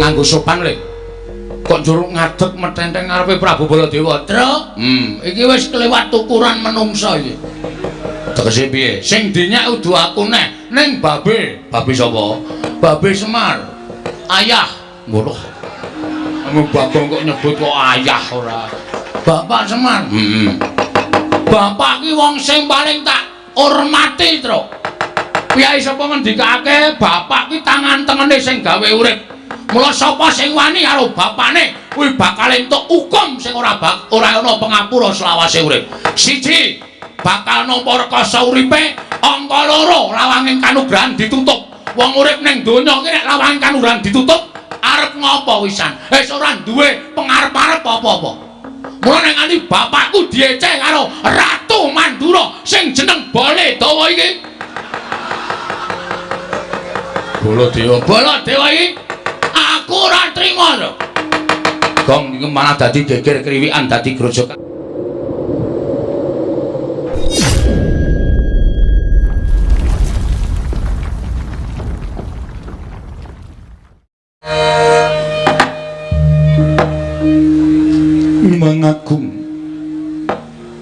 Nganggo sopan le. Kok njur ngadeg metenteng ngarepe Prabu Baladewa. Truk, iki wis kelewat ukuran menungsa iki. Tegese piye? Sing dinyak udu aku neh, ning babe. Babe sapa? Babe Semar. Ayah. Ngono. Bagong kok nyebut kok ayah ora. Bapak Semar. Bapak ki wong sing paling tak hormati, Truk. Piyai sapa ngendikake bapak ki tangan tengene sing gawe urip. Mula sapa sing wani karo bapane kuwi bakal entuk hukum sing ora ana pengapura selawase urip. Siji, bakal nampa rekasa uripe, angka loro lawanging kanugrahan ditutup. Wong urip ning donya iki nek lawanging kanugrahan ditutup, arep ngopo wisan? Wis ora duwe pengarep-arep apa-apa. Mula nek nganti bapakku dieceh karo Ratu Mandura sing jeneng Baladewa iki. Baladewa, Baladewa iki aku ora trima lho. Gong iki malah dadi geger kriwikan dadi grojokan. Mangagung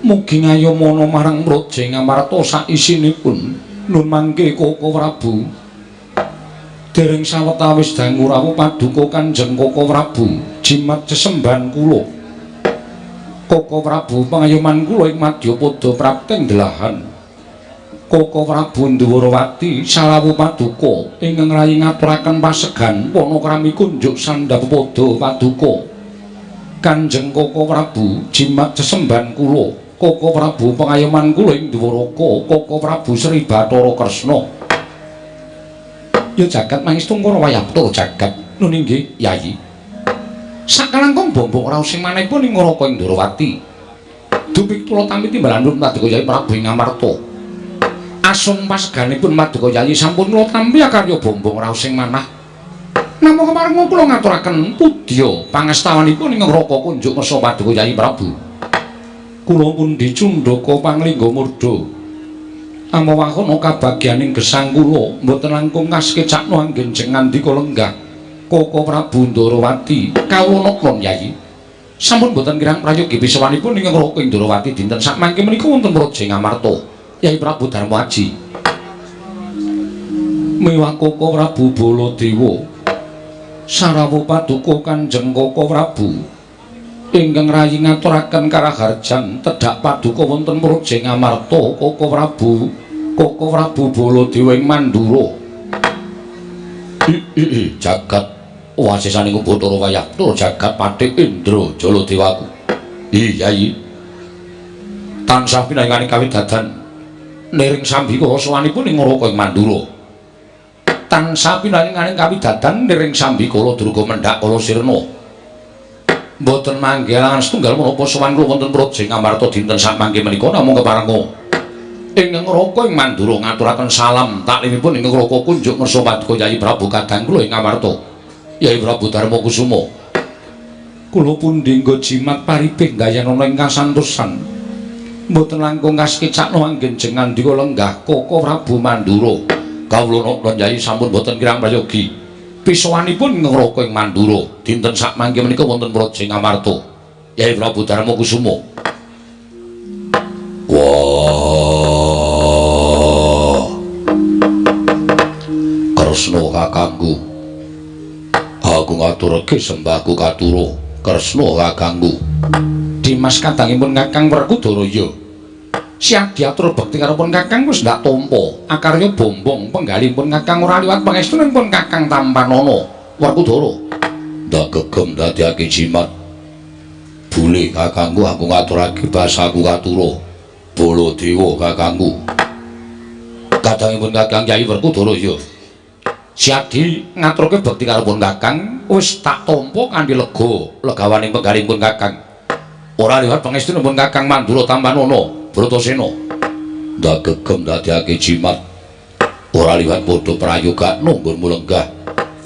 mugi ngayomana marang Praja Ngamarta saisinipun nun mangke Koko Prabu. Dereng sawetawis dangu rawuh paduka Kanjeng Koko Prabu jimat sesembahan kula. Koko Prabu pangayoman kula ing madyapada prapting delahan. Koko Prabu Ndwarawati salawu paduka ingkang rayi ngaturaken pasegan panakrami kunjuk sandhap pada paduka. Kanjeng Koko Prabu jimat sesembahan kula. Koko Prabu pangayoman kula ing Dwaraka. Koko Prabu Sri Bathara Kresna. Ya jagat mangestungkara wayapta jagat. Nun inggih Yayi. Sakalangkung bombong raos sing manehipun ing Raka ing Ndrawati. Dupik kula tampi timbalan Paduka Yayi Prabu ing Amarta. Asung paseganipun Paduka Yayi sampun kula tampi akarya bombong raos sing manah. Namung kepareng kula ngaturaken pudya pangastawanipun ing Raka kunjuk ngersa Paduka Yayi Prabu. Kula pundi cundhaka panglingga murda. Amawahana kabagyaning gesang kula mboten langkung kasekecakno anggen jeng ngandika lenggah Koko Prabu Ndrawati. Kawula napa Yayi? Sampun mboten kirang prayogi pisawanipun ing Raka Ndrawati dinten sakmangke menika wonten Praja Ngamarta. Yayi Prabu Darma Aji. Miwah Koko Prabu Baladewa. Sarawu paduka Kanjeng Koko Prabu ingkang rayi ngaturaken karaharjan tedhak paduka wonten Praja Ngamarta Koko Prabu Koko Prabu Baladewa ing Mandura. Jagat wasisaning Bathara Wayapta jagat Patih Indra Jaladewaku. Iya. Tansah pinanggane kawidadan niring sambika sowanipun ing Raka ing Mandura. Tansah pinanggane kawidadan niring sambikala durga mendhak kala sirna. Mboten manggihaken setunggal menapa sowan kula wonten Praja Ngamarta dinten sakmangke menika namung keparenga ing Raka ing Mandura ngaturaken salam taklimipun ing Raka kunjuk ngersa Paduka Yayi Prabu kadang kula ing Ngamarta. Yayi Prabu Darma Kusuma. Kula pundi nggo jimat paripih gayanana ing kasantosan. Mboten langkung kasekecakno anggen jeng ngandika lenggah Koko Prabu Mandura. Kawula napa Yayi sampun boten kirang prayogi. Pisawanipun ngraka ing Mandura dinten sakmangke menika wonten Praja Ngamarta. Yayi Prabu Darma Kusuma. Wah. Kresna kakangku. Aku ngaturake sembahku katura. Kresna kakangku. Dimas kadangipun Kakang Werkudara ya. Siap diatur bekti karo pun Kakang wis ndak tampa. Akarya bombong penggalipun Kakang ora liwat pangestunipun Kakang tampanana. Werkudara. Ndak gegem dadiake jimat. Bule kakangku aku ngaturake basaku katura. Baladewa kakangku. Kadangipun Kakang Kyai Werkudara ya. Siadi ngaturake bekti karo pun Kakang wis tak tampa kanthi lega legawaning penggalipun Kakang. Ora liwat pangestunipun Kakang Mandura tampanana. Bratasena. Ndak gegem dadiake jimat. Ora liwat padha prayogakno nggonmu lenggah.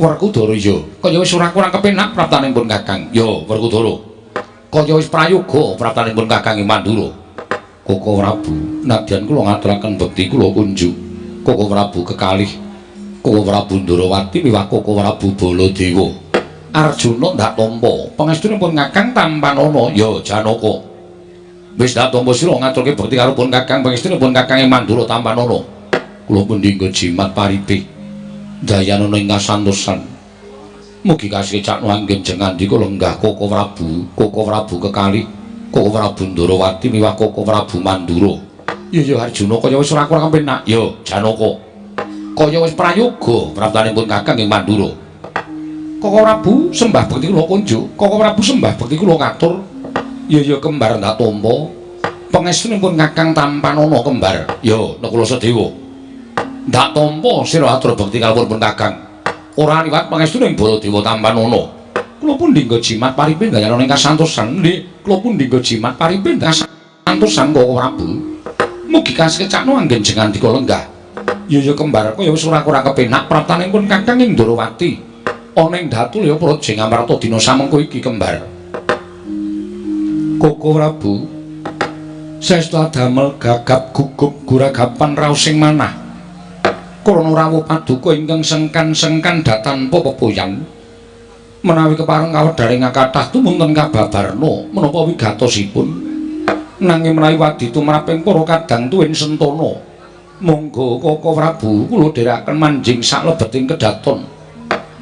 Werkudara ya, kaya wis ora kurang kepenak praptaning pun Kakang. Ya, Werkudara. Kaya wis prayoga praptaning pun Kakang ing Mandura. Koko Prabu, nadyan kula ngaturaken bekti kula kunjuk. Koko Prabu kekalih Koko Prabu Ndrawati miwah Koko Prabu Baladewa. Arjuna ndak tampa. Pangestunipun Kakang tampanana. Ya Janaka. Wis ndak tampa sira ngaturke bekti karo pun Kakang, pangestunipun Kakang ing Mandura tampanana. Kula pundi nggo jimat paripih. Dayanana ing kasantosan. Mugi kasekcakno anggen jengandika lenggah Koko Prabu, Koko Prabu kekalih, Koko Prabu Ndorowati miwah Koko Prabu Mandura. Ya ya Arjuna kaya wis ora kurang penak. Ya Janaka. Kaya wis prayoga praptanipun Kakang ing Mandura. Koko Prabu sembah bekti kula kunjuk, Koko Prabu sembah bekti kula katur. Ya ya kembar ndak tampa. Pangestunipun Kakang tampanana kembar. Ya Nakula Sadewa. Ndak tampa sira atur bekti kawula pun Kakang. Ora liwat pangestuning Baladewa tampanana. Kula pundi nggo jimat paripin gayana ing kasantosan. Nggih, kula pundi nggo jimat paripin kasantosan Koko Prabu. Mugi kasekcakno anggen jengandika lenggah. Ya ya kembar kaya wis ora kurang kepenak praptanipun Kakang ing Ndorowati. Ana ing Datulya Praja Ngamarta dina samengko iki kembar. Koko Prabu saestu adamel gagap gugup guragapan raosing manah. Krana rawuh paduka ingkang sengkan-sengkan datanpa pepoyan. Menawi kepareng kawedharing kathah tumunten kababarna menapa wigatosipun. Nanging menawi wadi tumraping para kadang tuwin sentana, monggo Koko Prabu kula dherekaken manjing saklebeting kedaton.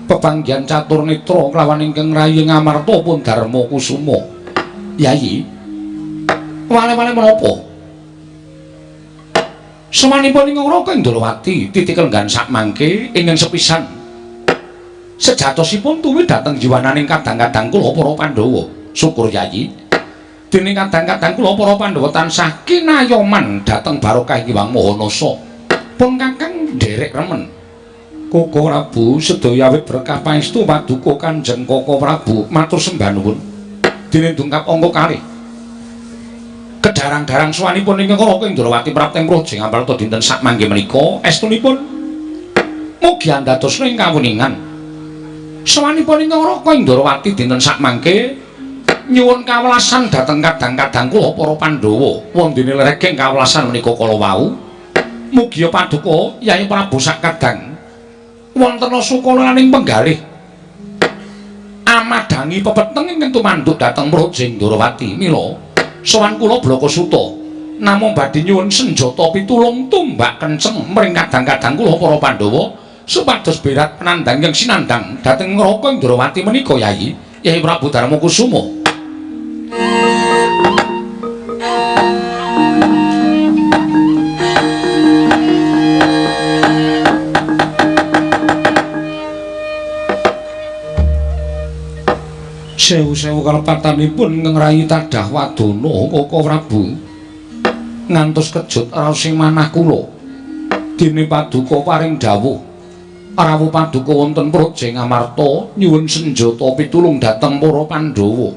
Pepanggihan catur netra kelawan ingkang rayi Ngamarta pun Darma Kusuma. Yayi, wale-wale menapa? Semanipun ing Raka Ndorowati titik lenggan sakmangke ingkang sepisan. Sejatosipun tuwi dhateng jiwananing kadang-kadang kula para Pandhawa. Syukur Yayi. Dening kadang-kadang kula para Pandhawa tansah kinayoman dhateng barokah Hyang Maha Nasa. Pun Kakang nderek remen. Koko Prabu sedaya awit berkah pangestu paduka Kanjeng Koko Prabu matur sembah nuwun. Dene dungkap angka kalih. Kedarang-darang suwanipun ingkang Raka Ndorowati prapteng praja Ngamarta dinten sakmangke menika estunipun mugi andadosna ing kawuningan. Suwanipun ingkang Raka Ndorowati dinten sakmangke nyuwun kawelasan dhateng kadang-kadang kula para Pandhawa. Wondene lereging kawelasan menika kala wau. Mugi paduka Yayi Prabu sakadang wonten sukalaning penggalih amadhangi pepeteng ingkang tumanduk dhateng Praja Ndorowati. Mila sowan kula Blakasuta namung badhe nyuwun senjata pitulung tumbak kenceng mring kadang-kadang kula para Pandhawa supados berat penandang yang sinandang dhateng Raka Ndorowati menika Yayi, Yayi Prabu Darma Kusuma. Sewu-sewu kalepatanipun ngrayi tadah wadana Koko Prabu ngantos kejut raosing manah kula. Dene paduka paring dawuh rawuh paduka wonten Praja Ngamarta nyuwun senjata pitulung dhateng para Pandhawa.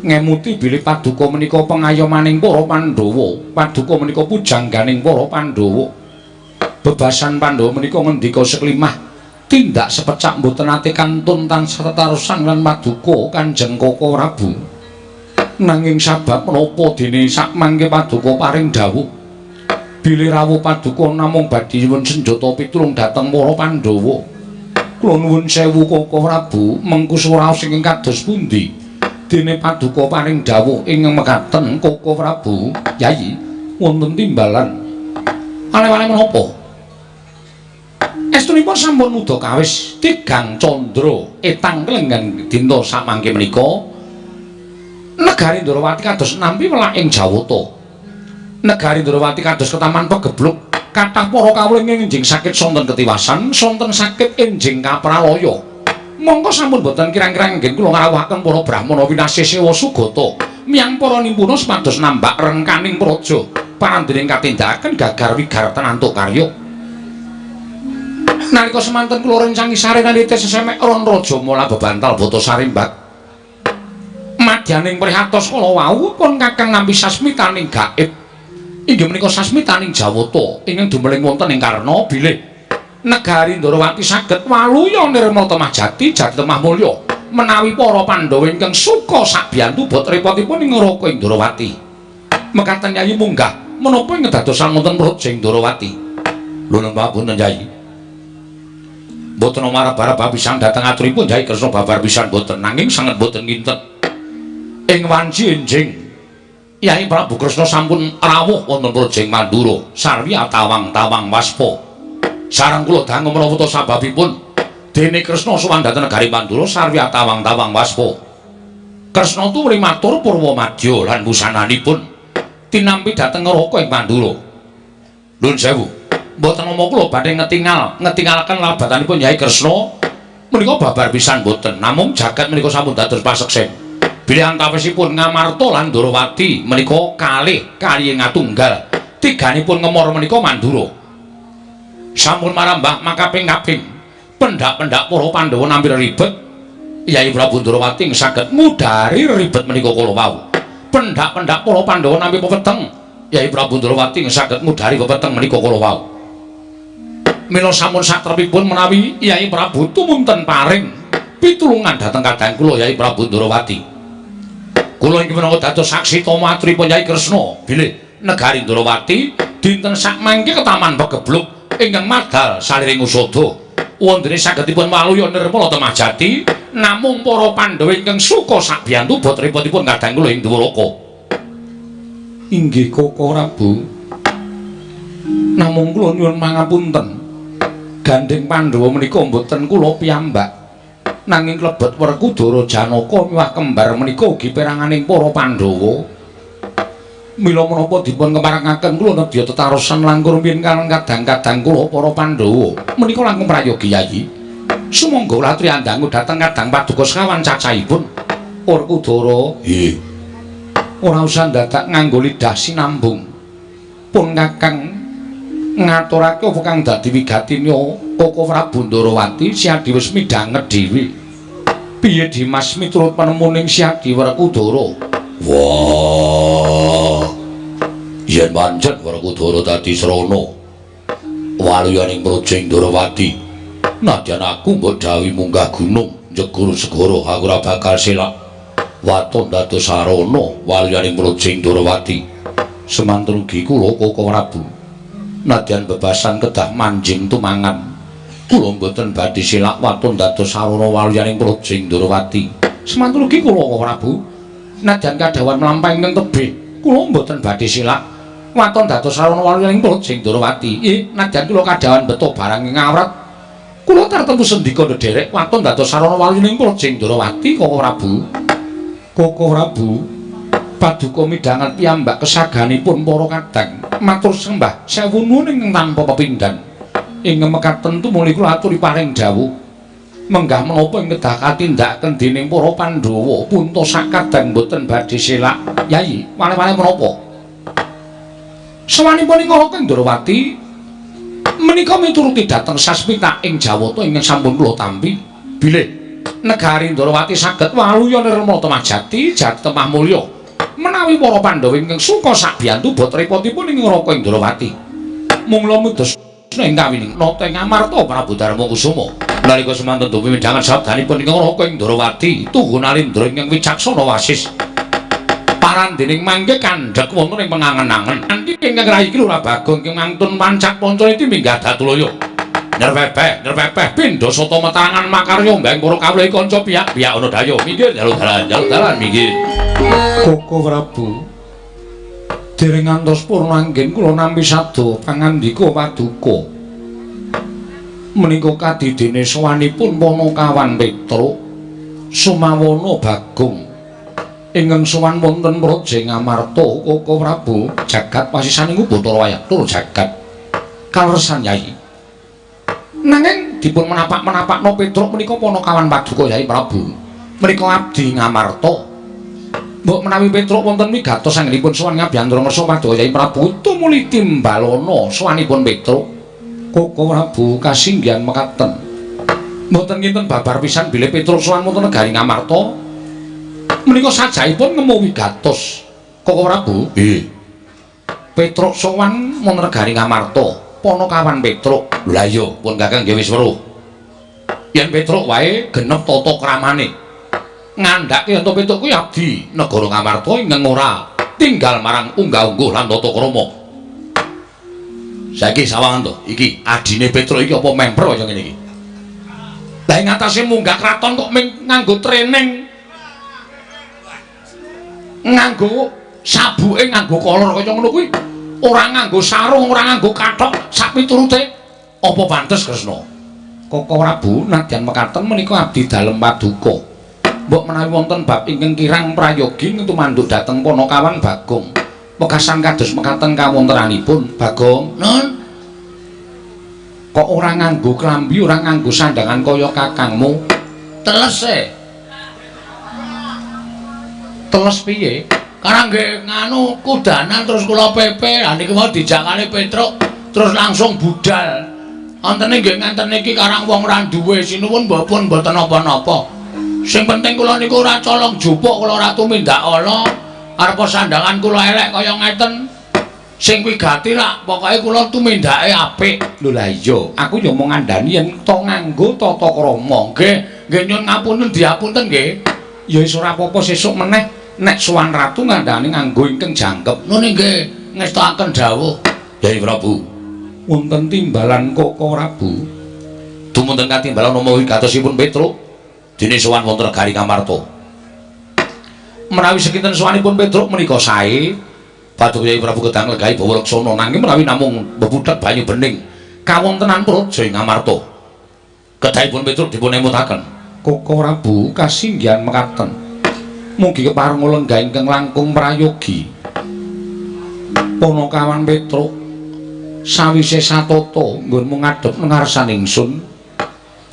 Ngemuti bilih paduka menika pengayomaning para Pandhawa, paduka menika pujangganing para Pandhawa. Bebasan Pandhawa menika ngendika seklimah tindak sepecak mboten nate kantun tansah tetarosan lan paduka Kanjeng Koko Prabu. Nanging sabab menapa dene sakmangke paduka paring dawuh bilih rawuh paduka namung badhe nyuwun senjata pitulung dhateng para Pandhawa. Kula nuwun sewu Koko Prabu, mengku raos ingkang kados pundi? Dene paduka paring dawuh ingkang mekaten Koko Prabu, Yayi, wonten timbalan. Aleh-aleh menapa? Estunipun sampun uda kawis tigang candra etang kelenggan dinta samangke menika negari Ndorowati kados nampi welak ing Jawata. Negari Ndorowati kados ketaman pegebluk kathah para kawula ing enjing sakit sonten ketiwasan, sonten sakit enjing kapralaya. Mongko sampun boten kirang-kirang nggih kula ngrawuhaken para brahmana winasih sewa sugata miyang para nimpuna supados nambak rengkaning praja parandening katindakaken gagar wigar tenantuk karya. Nalika semanten kula rencangi sarenalite sesemek ron raja mula bebantal bata sarimbak. Madyaning prihatos kala wau pun Kakang nampi sasmitaning gaib. Inggih menika sasmitaning Jawata ingkang dumeling wonten ing Karna bilih negari Ndorowati saged waluya nirmala temah jati jati temah mulya menawi para Pandhawa ingkang suka sabiyantu bot repotipun ing Raka Ndorowati. Mekaten Yayi munggah menapa ing kedadosan wonten Praja Ndorowati. Lho napa punten Yayi? Mboten marab-arab pisan dhateng aturipun Yai Kresna babar pisan mboten, nanging sanget mboten kinten. Ing wanci enjing Yai Prabu Kresna sampun rawuh wonten Prajeng Mandura sarwi atawang-tawang waspa. Sareng kula dangu menapa ta sababipun dene Kresna sowan dhateng negari Mandura sarwi atawang-tawang waspa. Kresna tumuli matur purwa madya lan busananipun tinampi dhateng neraka ing Mandura. Nuwun sewu. Mboten nama kula badhe ngetingalaken labatanipun Yai Kresna menika babar pisan mboten, namung jagat menika sampun dados paseksen. Bilih antawisipun Ngamarta lan Ndorowati menika kalih kaliye ngatunggal, tiganipun ngemor menika Mandura. Sampun marambah makaping-kaping pendak-pendak para Pandhawa nampi ribet. Yai Prabu Ndorowati saged ngudari ribet menika kala wau. Pendak-pendak para Pandhawa nampi pepeteng, Yai Prabu Ndorowati saged ngudari pepeteng menika kala wau. Mila sampun satrepipun menawi Yai Prabu tumunten paring pitulungan dhateng kadang kula Yai Prabu Ndorowati. Kula inggih minangka dados saksi tama aturipun Yai Kresna bilih negari Ndorowati dinten sakmangke ketaman pegebluk ingkang madal saliring usada. Wondene sagedipun waluya nirmala temah jati, namung para Pandhawa ingkang suka sabiyantu botripotipun kadang kula ing Dwaraka. Inggih Koko Prabu. Namung kula nyuwun pangapunten. Gandheng Pandhawa menika mboten kula piyambak. Nanging klebet Werkudara Janaka miwah kembar menika ugi peranganing para Pandhawa. Mila menapa dipun kemarengaken kula nedya tetarosan langkung rumiyin kaliyan kadang-kadang kula para Pandhawa menika langkung prayogi Yayi. Sumangga latri andangu dhateng kadang paduka sekawan cacahipun. Werkudara, nggih. Ora usah dadak nganggo lidah sinambung. Pun Kakang ngaturake apa kang dadi wigatine Koko Prabu Ndorowati Siadi wis midhanget dhewe. Piye Dimas miturut panemuning Siadi Werkudara? Wah. Yen pancen Werkudara dadi srana waluyaning Prajeng Ndorowati, nadyan aku mbok dawuhi munggah gunung njegur segara aku ora bakal selak. Waton dados sarana waluyaning Prajeng Ndorowati. Semanten ugi kula Koko Prabu. Nadyan bebasan kedah manjing tumangan, kula mboten badhe selak waton dados sarana waluyaning Prajeng Ndorowati. Semanten ugi kula Koko Prabu. Nadyan kadhawan mlampah ingkang tebih, kula mboten badhe selak waton dados sarana waluyaning Prajeng Ndorowati. Nadyan kula kadhawan beto barang ing awrat, kula tartemtu sendika ndederek waton dados sarana waluyaning Prajeng Ndorowati Koko Prabu. Koko Prabu, paduka midhanget piyambak kesaganipun para kadang matur sembah sewu nuwun ingkang tanpa pepindhan. Ing mekaten tumuli kula aturi paring dawuh menggah menapa ing kedah katindakaken dening para Pandhawa punta sakadang mboten badhe selak. Yayi, wale-wale menapa? Sawanipun ing Raka Ndorowati menika mituruti dhateng sasmita ing Jawata ingkang sampun kula tampi bilih negari Ndorowati saged waluya nirmala temah jati jati temah mulya menawi para Pandhawa ingkang suka sabiyantu bot repotipun ing Raka Ndorowati. Mungla mudos ing kawining nata ing Amarta Prabu Darma Kusuma. Nalika semanten dupi midhanget sabdanipun ing Raka Ndorowati tuhu nalindra ingkang wicaksana wasis. Parandening mangke kandhek wonten ing pengangen-angen. Anti ingkang rayi Lurah Bagong ingkang mantun pancak pancaniti minggah datulaya. Nyrpepeh, nyrpepeh pindha sata metarangan makarya mbang para kawula kanca piyak-piyak ana daya. Minggir jaluk dalan, jaluk dalan minggir. Koko Prabu, dereng ngantos purna anggen kula nampi sabda pangandika paduka. Menika kadidene sowanipun Panakawan Petruk Sumawana Bagong ingkang sowan wonten Praja Ngamarta. Koko Prabu, jagat pasisaning Bathara Wayah tur jagat kaleresan Yai. Nanging dipun menapak-menapakno Petruk menika Panakawan paduka Yai Prabu. Menika abdi Ngamarta. Mbok menawi Petruk wonten wigatos anggenipun sowan ngabiyantara ngersa paduka Yai Prabu tumuli timbalana sowanipun Petruk. Koko Prabu kasinggihan mekaten. Mboten kinten babar pisan bilih Petruk sowan wonten negari Ngamarta. Menika sajaipun ngemu wigatos. Koko Prabu, nggih. Petruk sowan wonten negari Ngamarta. Panakawan Petruk. Lha iya, pun Kakang nggih wis weruh. Yen Petruk wae genep tata kramane. Ngandhake yen to Petruk kuwi abdi negara Ngamarta ingkang ora tinggal marang unggah-ungguh lan tata krama. Saiki sawangan to, iki adine Petruk iki apa memper kaya ngene iki? Lah ing atase munggah kraton kok ming nganggo training. Nganggo sabuke nganggo kolor kaya ngono kuwi. Ora nganggo sarung, ora nganggo kathok sak piturute. Apa pantes Kresna? Koko Prabu nadyan mekaten menika abdi dalem paduka. Mbok menawi wonten bab ingkang kirang prayogi tumanduk dhateng Panakawan Bagong. Wekasan kados mekaten kawontenanipun Bagong. Nun. Kok ora nganggo klambi, ora nganggo sandangan kaya kakangmu? Teles e. Teles piye? Karang nggih nganu kudanan terus kula pepe. Lah niki mau dijakane Petruk terus langsung budal. Antene nggih ngenten niki karang wong ora duwe sinuwun mbok pun mboten napa-napa. Sing penting kula niku ora colong jupuk, kula ora tumindak ala. Arep sandangan kula elek kaya ngeten. Sing wigati rak pokoke kula tumindake apik. Lho lah iya, aku ya mung ngandani yen to nganggo tata krama. Nggih, nggih nyuwun ngapunten diapunten nggih. Ya wis ora apa-apa sesuk meneh nek sowan ratu ngandani nganggo ingkang jangkep. Nun nggih, ngestokaken dawuh. Yai Prabu, wonten timbalan Koko Prabu. Dumunten katimbalan nama wigatosipun Petruk. Dene sowan wonten negari Ngamarta. Menawi sekinten sowanipun Petruk menika sae, Paduka Yai Prabu kedang legahi bawa leksana nanging menawi namung bebudhek banyu bening kawontenan praja ing Ngamarta. Kedahipun Petruk dipun emutaken. Koko Prabu kasinggihan mekaten. Mugi kepareng lenggah ingkang langkung prayogi. Panakawan Petruk sawise satata nggonmu ngadhep ngarsan ingsun.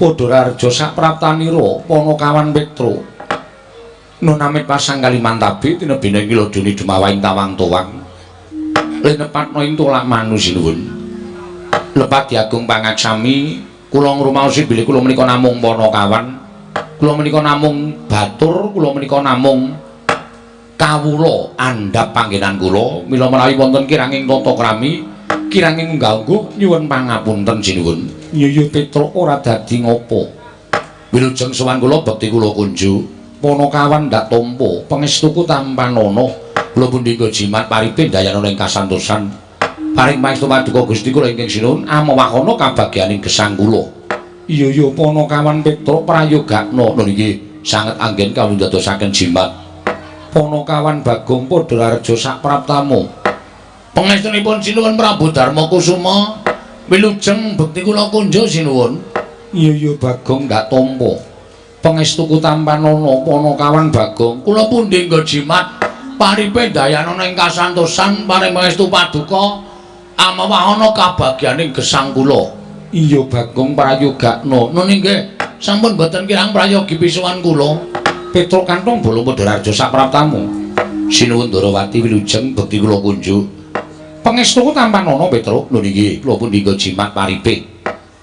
Padha raharja sapraptanira Panakawan Petruk. Nun amit pasang Kalimantabi tinebina ing Wiladuni dumawaing tawang towang. Linepatna ing tolak manu sinuwun. Lepat diagung pangaksami kula ngrumaosi bilih kula menika namung Panakawan. Kula menika namung batur, kula menika namung kawula andhap panggenan kula. Mila menawi wonten kiranging tata krami, kiranging unggah-ungguh nyuwun pangapunten sinuwun. Iya Petruk ora dadi ngopo. Wilujeng sowan kula bekti kula kunjuk. Panakawan ndak tampa pangestuku tampanana. Kula pundi jimat paripe ndayanana ing kasantosan. Paring pangestu paduka Gusti kula ingkang sinuwun amawakana kabagyaning gesang kula. Iya iya Panakawan Petruk prayogakna. Lho nggih sanget anggen kawula ndadosaken jimat. Panakawan Bagong padha raharja sapraptamu. Pangestunipun sinuwun Prabu Darma Kusuma wilujeng bekti kula kunjuk sinuwun. Iya iya Bagong ndak tampa. Pangestuku tampanana Panakawan Bagong. Kula pundi nggo jimat paripe ndayanana ing kasantosan paring pangestu paduka amawahana kabagyaning gesang kula. Iya Bagong prayogakna. Nun nggih sampun boten kirang prayogi pisuwan kula. Petruk kantong bolo padha raharja sapraptamu. Sinuwun Ndarawati wilujeng bekti kula kunjuk. Pangestuku tampanana Petruk. Lho nggih kula pundi nggo jimat paripe.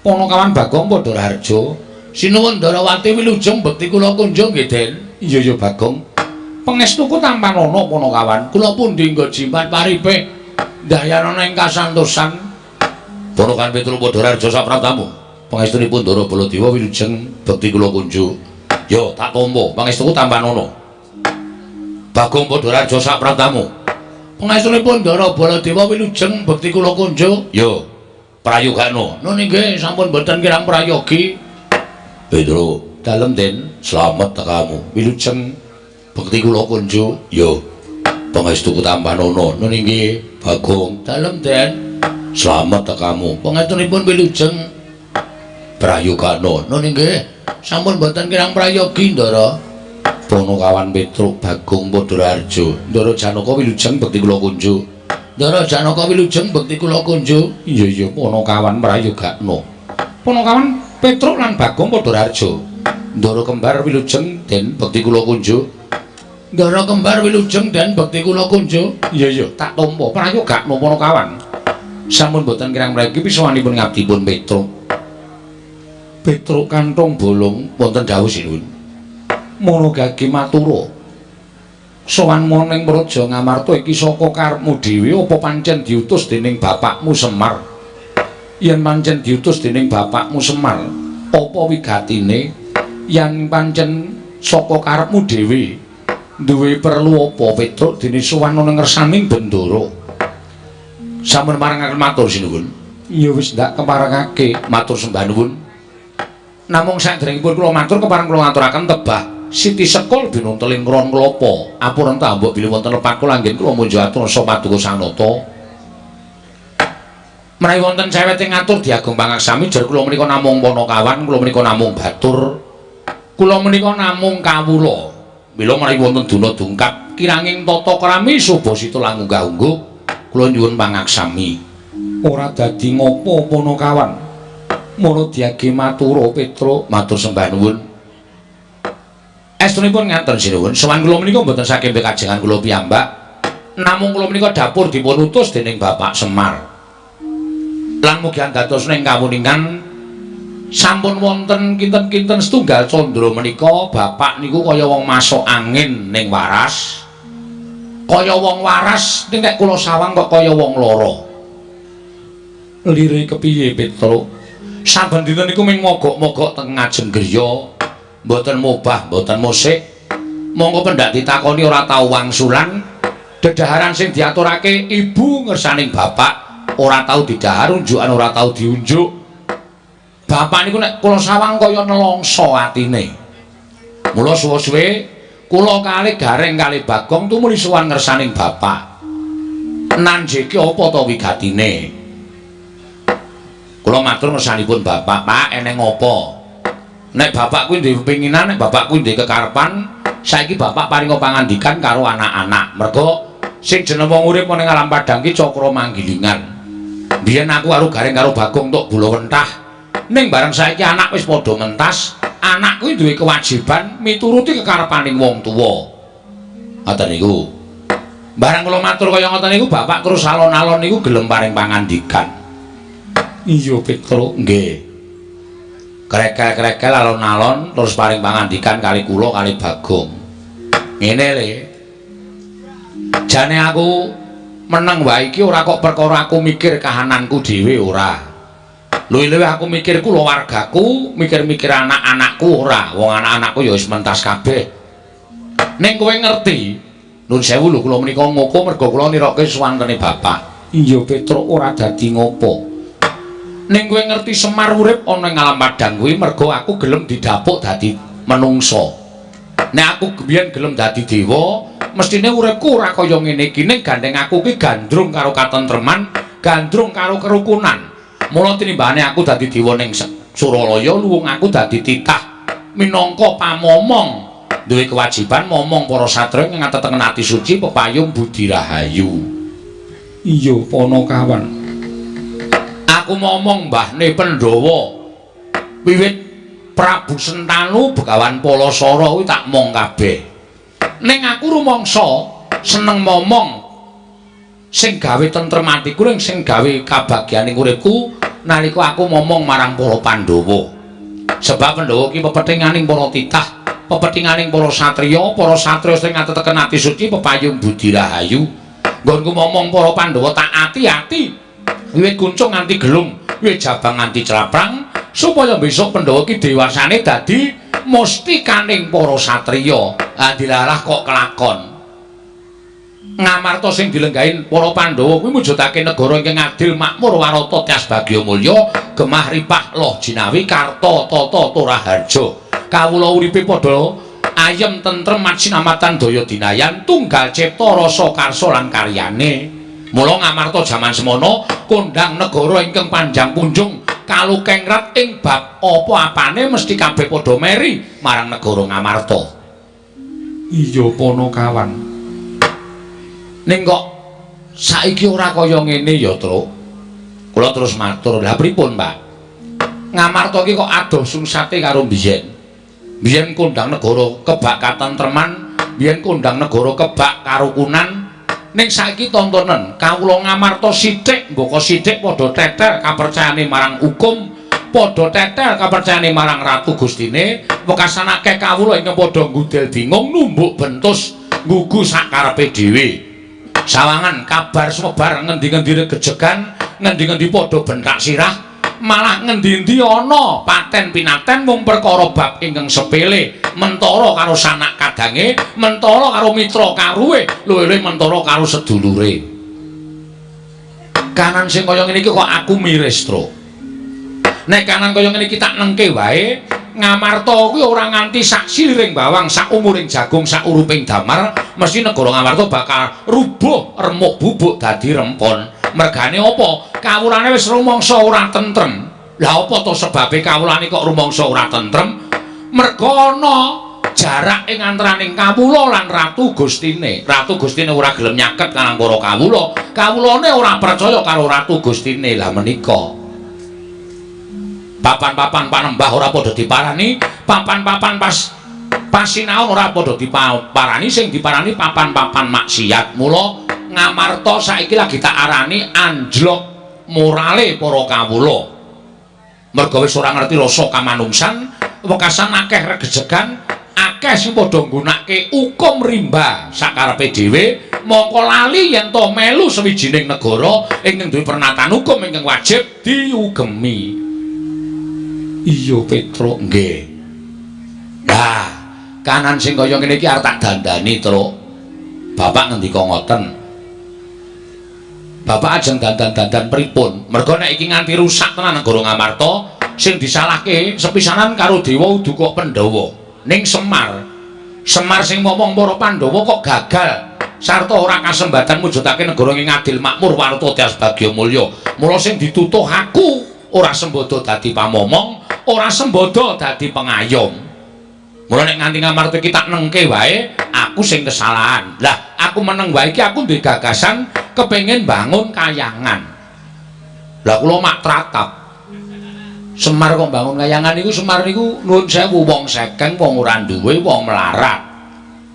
Panakawan Bagong padha raharja. Sinuwun Ndarawati wilujeng bekti kula kunjuk nggih Den. Iya iya Bagong. Pangestuku tampanana Panakawan. Kula pundi nggo jimat paripe ndayanana ing kasantosan. Panakawan Petruk padha raharja sapraptamu. Pangestunipun Ndara Baladewa wilujeng bekti kula kunjuk. Yo tak tampa pangestuku tampanana. Bagong padha raharja sapraptamu. Pangestunipun Ndara Baladewa wilujeng bekti kula kunjuk. Yo prayogana. Nun nggih sampun boten kirang prayogi. Petruk dalem Den, slamet tekamu. Wilujeng bekti kula kunjuk. Yo pangestuku tampanana. Nun nggih Bagong dalem Den, slamet tekamu. Pangestunipun wilujeng prayogana. Nun nggih sampun boten kirang prayogi Ndara. Panakawan Petruk Bagong padha raharja. Ndara Janaka wilujeng bekti kula kunjuk. Ndara Janaka wilujeng bekti kula kunjuk. Iya iya Panakawan prayogakna. Panakawan Petruk lan Bagong padha raharja. Ndara kembar wilujeng den bekti kula kunjuk. Ndara kembar wilujeng den bekti kula kunjuk. Iya iya tak tampa prayogakna Panakawan. Sampun boten kirang mriki pisuwanipun ngabdipun Petruk. Petruk kantong bolong wonten dawuh sinuwun. Manogage matura. Sowan ning Praja Ngamarta iki saka karepmu dhewe apa pancen diutus dening bapakmu Semar? Yen pancen diutus dening bapakmu Semar, apa wigatine? Yen pancen saka karepmu dhewe, duwe perlu apa Petruk dene sowan ning ngersaning Bendara? Sampun marangaken matur sinuwun. Ya wis ndak keparengake matur sembah nuwun. Namung saderengipun kula matur kepareng kula ngaturaken tebah Siti Sekul binunteling ron klapa. Ampun ta mbok bilih wonten lepat kula anggen kula munjo atur rasa paduka Sang Nata. Menawi wonten cewete ngatur diagung pangaksami jar kula menika namung panakawan, kula menika namung batur. Kula menika namung kawula. Mila menawi wonten duna dungkap kiranging tata krami subasita lan unggah-ungguh kula nyuwun pangaksami. Ora dadi ngopo panakawan. Mula diage matura Petruk, matur sembah nuwun. Estunipun ngaten sinuwun, sowan kula menika mboten saking pekajengan kula piyambak. Namung kula menika dapur dipun utus dening Bapak Semar. Lan mugi andados ing kawuningan sampun wonten kinten-kinten setunggal candra menika bapak niku kaya wong masuk angin ning waras. Kaya wong waras ning nek kula sawang kok kaya wong lara. Lire kepiye Petruk? Saben dinten niku ming mogok-mogok teng ngajeng griya, mboten mobah, mboten musik. Monggo pendak ditakoni ora tau wangsulan. Dedaharan sing diaturake ibu ngersaning bapak ora tau didahar, unjukan ora tau diunjuk. Bapak niku nek kula sawang kaya nelongso atine. Mula suwe-suwe kula kalih Gareng kalih Bagong tumuli sowan ngersaning bapak. Nanjeke apa ta wigatine? Kula matur ngersanipun bapak, "Pak, eneng apa?" Nek bapak kuwi duwe pepinginan, nek bapak kuwi duwe kekarepan, saiki bapak paringa pangandikan karo anak-anak. Mergo sing jeneng wong urip ning alam padang ki cakra manggilingan. Biyen aku karo Gareng karo Bagong tok gula wentah. Ning bareng saiki anak wis padha mentas, anak kuwi duwe kewajiban mituruti kekarepaning wong tuwa. Ngoten niku. Bareng kula matur kaya ngoten niku bapak terus alon-alon niku gelem paring pangandikan. Iya Petruk, nggih. Krekel-krekel alon-alon terus paring pangandikan kali kula kali Bagong. Ngene le. Jane aku meneng wae iki ora kok perkara aku mikir kahananku dhewe ora. Luwih-luwih aku mikir kulawargaku, mikir-mikir anak-anakku ora. Wong anak-anakku ya wis mentas kabeh. Ning kowe ngerti, nun sewu lho kula menika ngoko mergo kula nirokke suwantene bapak. Iya Petruk ora dadi ngopo. Ning kowe ngerti Semar urip ana ing alam padang kuwi mergo aku gelem didapuk dadi menungsa. Nek aku biyen gelem dadi dewa, mestine uripku ora kaya ngene iki. Ning gandeng aku ki gandrung karo katentreman, gandrung karo kerukunan. Mula tinimbane aku dadi dewa ning Suralaya, luwung aku dadi titah minangka pamomong. Duwe kewajiban momong para satriya ing ngatetengen ati suci pepayung budi rahayu. Iya, Panakawan. Aku momong mbahne Pandhawa. Wiwit Prabu Sentanu Begawan Palasara kuwi tak mong kabeh. Ning aku rumangsa seneng momong sing gawe tentrem atiku ning sing gawe kabagyaning uripku nalika aku momong marang para Pandhawa. Sebab Pandhawa ki pepethinganing para titah, pepethinganing para satriya sing ngateteken ati suci pepayung budi rahayu. Nggonku momong para Pandhawa tak ati-ati. Wiwit kuncung nganti gelung, wiwit jabang nganti claprang, supaya besok Pandhawa ki dewasane dadi mustikaning para satriya. Ah dilalah kok kelakon. Ngamarta sing dilenggahin para Pandhawa kuwi mujudake negara ingkang adil, makmur, warata, tyas bagya mulya, gemah ripah loh jinawi karta tata toraharja. Kawula uripe padha ayem tentrem majinamatan daya dinayan, tunggal cipta rasa karsa lan karyane. Mula Ngamarta jaman semono kondhang negara ingkang panjang punjung kalukengrat ing bab apa-apane mesti kabeh padha meri marang negara Ngamarta. Iya Panakawan. Ning kok saiki ora kaya ngene ya, Truk. Kula terus matur, "Lah pripun, Pak?" Ngamarta iki kok adoh sungsate karo biyen. Biyen kondhang negara kebak katentreman, biyen kondhang negara kebak karukunan. Ning saiki tontonen kawula Ngamarta sithik mbaka sithik padha tetel kapercayane marang hukum, padha tetel kapercayane marang Ratu Gustine, wekasan akeh kawula ingkang padha nggudel bingung numbuk bentus nggugu sakarepe dhewe. Sawangan kabar sumebar ngendi-ngendi regejegan, ngendi-ngendi padha bentak sirah, malah ngendi-endi ana paten pinaten mung perkara bab ingkang sepele, mentara karo sanak kadange, mentara karo mitra karuwe, luwih-luwih mentara karo sedulure. Kanan sing kaya ngene iki kok aku miris, Truk. Nek kanan kaya ngene iki tak nengke wae, Ngamarta kuwi ora nganti sak siliring bawang, sak umuring jagung, sak uruping damar, mesti negara Ngamarta bakal rubuh remuk bubuk dadi rempon. Mergane apa? Kawulane wis rumangsa ora tentrem. Lah apa to sebabe kawulane kok rumangsa ora tentrem? Merga ana jarak ing antaraning kawula lan Ratu Gustine. Ratu Gustine ora gelem nyaket karang para kawula. Kawulane ora percaya karo Ratu Gustine. Lah menika papan-papan panembah ora padha diparani, papan-papan pas pasinaon ora padha diparani, sing diparani papan-papan maksiat. Mula Ngamarta saiki lagi tak arani anjlok morale para kawula. Merga wis ora ngerti rasa kamanungsan, wekasan akeh regejegan, akeh sing padha nggunakake hukum rimba sakarepe dhewe, mongko lali yen to melu sawijining negara ingkang duwe pernatan hukum ingkang wajib diugemi. Iya Petruk, nggih. Lah, kanan sing kaya ngene iki arep tak dandani, Truk. Bapak ngendika ngoten. Bapak ajeng dandan-dandan pripun? Merga nek iki nganti rusak tenan negara Ngamarta, sing disalahke sepisanan karo Dewa udu kok Pandhawa. Ning Semar. Semar sing momong para Pandhawa kok gagal sarta ora kasembatan mujudake negara ing adil makmur warta tias bagya mulya. Mula sing ditutuh aku ora sembodo dadi pamomong, ora sembodo dadi pengayom. Mula nek nganti Ngamarta iki tak nengke wae, aku sing kesalahan. Lah, aku meneng wae iki aku duwe gagasan kepengin bangun kayangan. Lah kula mak tratap. Semar kok bangun kayangan niku, Semar niku nuwun sewu wong sekeng, wong ora duwe, wong melarat.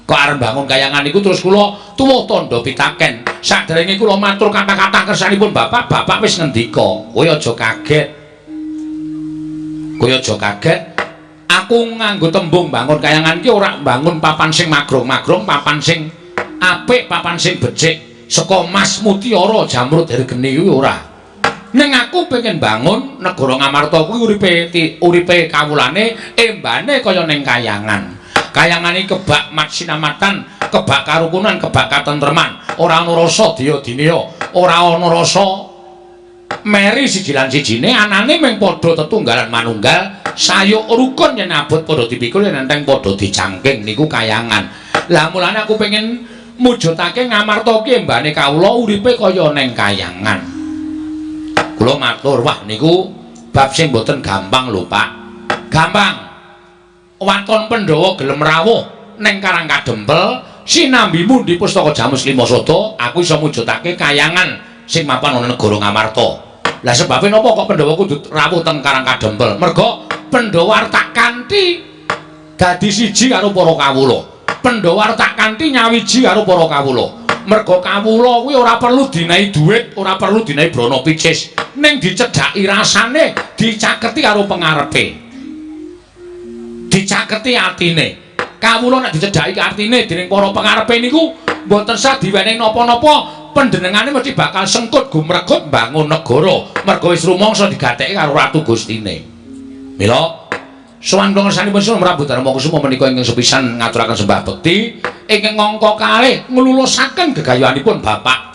Kok arep bangun kayangan niku terus kula tuwuh tandha pitaken. Saderenge kula matur kata-kata kersanipun Bapak, Bapak wis ngendika, kowe aja kaget. Kowe aja kaget. Aku nganggo tembung bangun kayangan iki ora bangun papan sing magrong-magrong, papan sing apik, papan sing becik, saka mas mutiara jamrud hergeni kuwi ora. Ning aku pengen bangun negara Ngamarta kuwi uripe kawulane embane kaya ning kayangan. Kayangan iki kebak matsinamatan, kebak karukunan, kebak katentreman. Ora ana rasa daya-dineya, ora ana rasa meri siji lan sijine, anane mung padha tetunggalan manunggal, sayuk rukun yen abot padha dipikul, yen enteng padha dicangking niku kayangan. Lah mulane aku pengen mujudake Ngamarta ki embane kawula uripe kaya ning kayangan. Kula matur, wah niku bab sing mboten gampang lho, Pak. Gampang. Waton Pandhawa gelem rawuh ning Karang Kadempel sinambi mundi pustaka Jamus Lima Sada, aku iso mujudake kayangan sing mapan ana negara Ngamarta. Lah sebabe napa kok Pandhawa kudu rawuh teng Karang Kadempel? Merga Pandhawa tak kanthi dadi siji karo para kawula. Pandhawa tak kanthi nyawiji karo para kawula. Merga kawula kuwi ora perlu dinehi dhuwit, ora perlu dinehi brana picis, ning dicedhaki rasane, dicaketi karo pengarepe. Dicaketi atine. Kawula nek dicedhaki atine dening para pengarepe niku mboten sah diwenehi napa-napa, panjenengane mesti bakal sengkut gumregut mbangun negara. Merga wis rumangsa digatheki karo Ratu Gustine. Mila sowan kula ngersanipun Sunan Prabu Darma Kusuma menika ingkang sepisan ngaturaken sembah bekti ingkang angka kalih nglulusaken gegayuhanipun Bapak.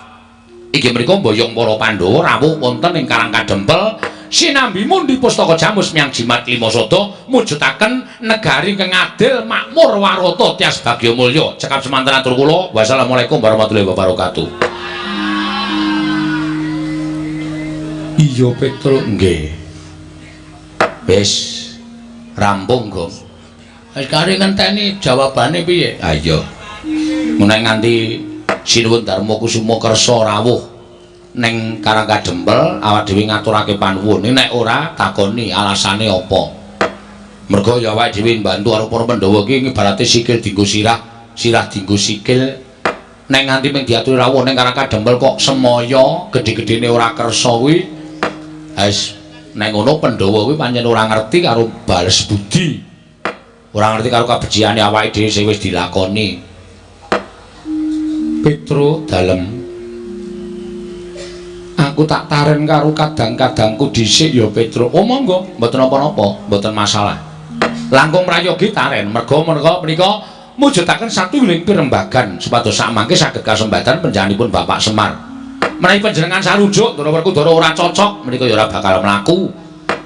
Inggih menika mboyong para Pandhawa rawuh wonten ing Karang Kadempel sinambi mundi pustaka Jamus Miang Jimat Lima Sada mujudaken negari ingkang adil makmur warata tias bagya mulya. Cekap semanten atur kula. Wassalamualaikum warahmatullahi wabarakatuh. Iya Petruk, nggih. Wis rampung, Gong. Wis kari ngenteni jawabane piye? Ha iya. Menawi nganti Sinuwun Darma Kusuma kersa rawuh ning Karang Kadempel awak dhewe ngaturake panuwun. Nek ora takoni alasane apa? Merga ya awake dhewe mbantu karo para Pandhawa iki ibarate sikil dienggo sirah, sirah dienggo sikil. Nek nganti mung diaturi rawuh ning Karang Kadempel kok semaya gedhe-gedhene ora kersa kuwi, wis nek ngono Pandhawa kuwi pancen ora ngerti karo bales budi. Ora ngerti karo kabeciane awake dhewe sing wis dilakoni. Petruk dalem, aku tak taren karo kadang-kadangku dhisik ya Petruk. Oh monggo, mboten napa-napa, mboten masalah. Langkung prayogi taren, merga menika mujudaken satuwiling pirembagan supados sakmangke saged kasembatan panjenenganipun Bapak Semar. Menawi panjenengan sarujuk Ndara Werkudara ora cocok, menika ya ora bakal mlaku.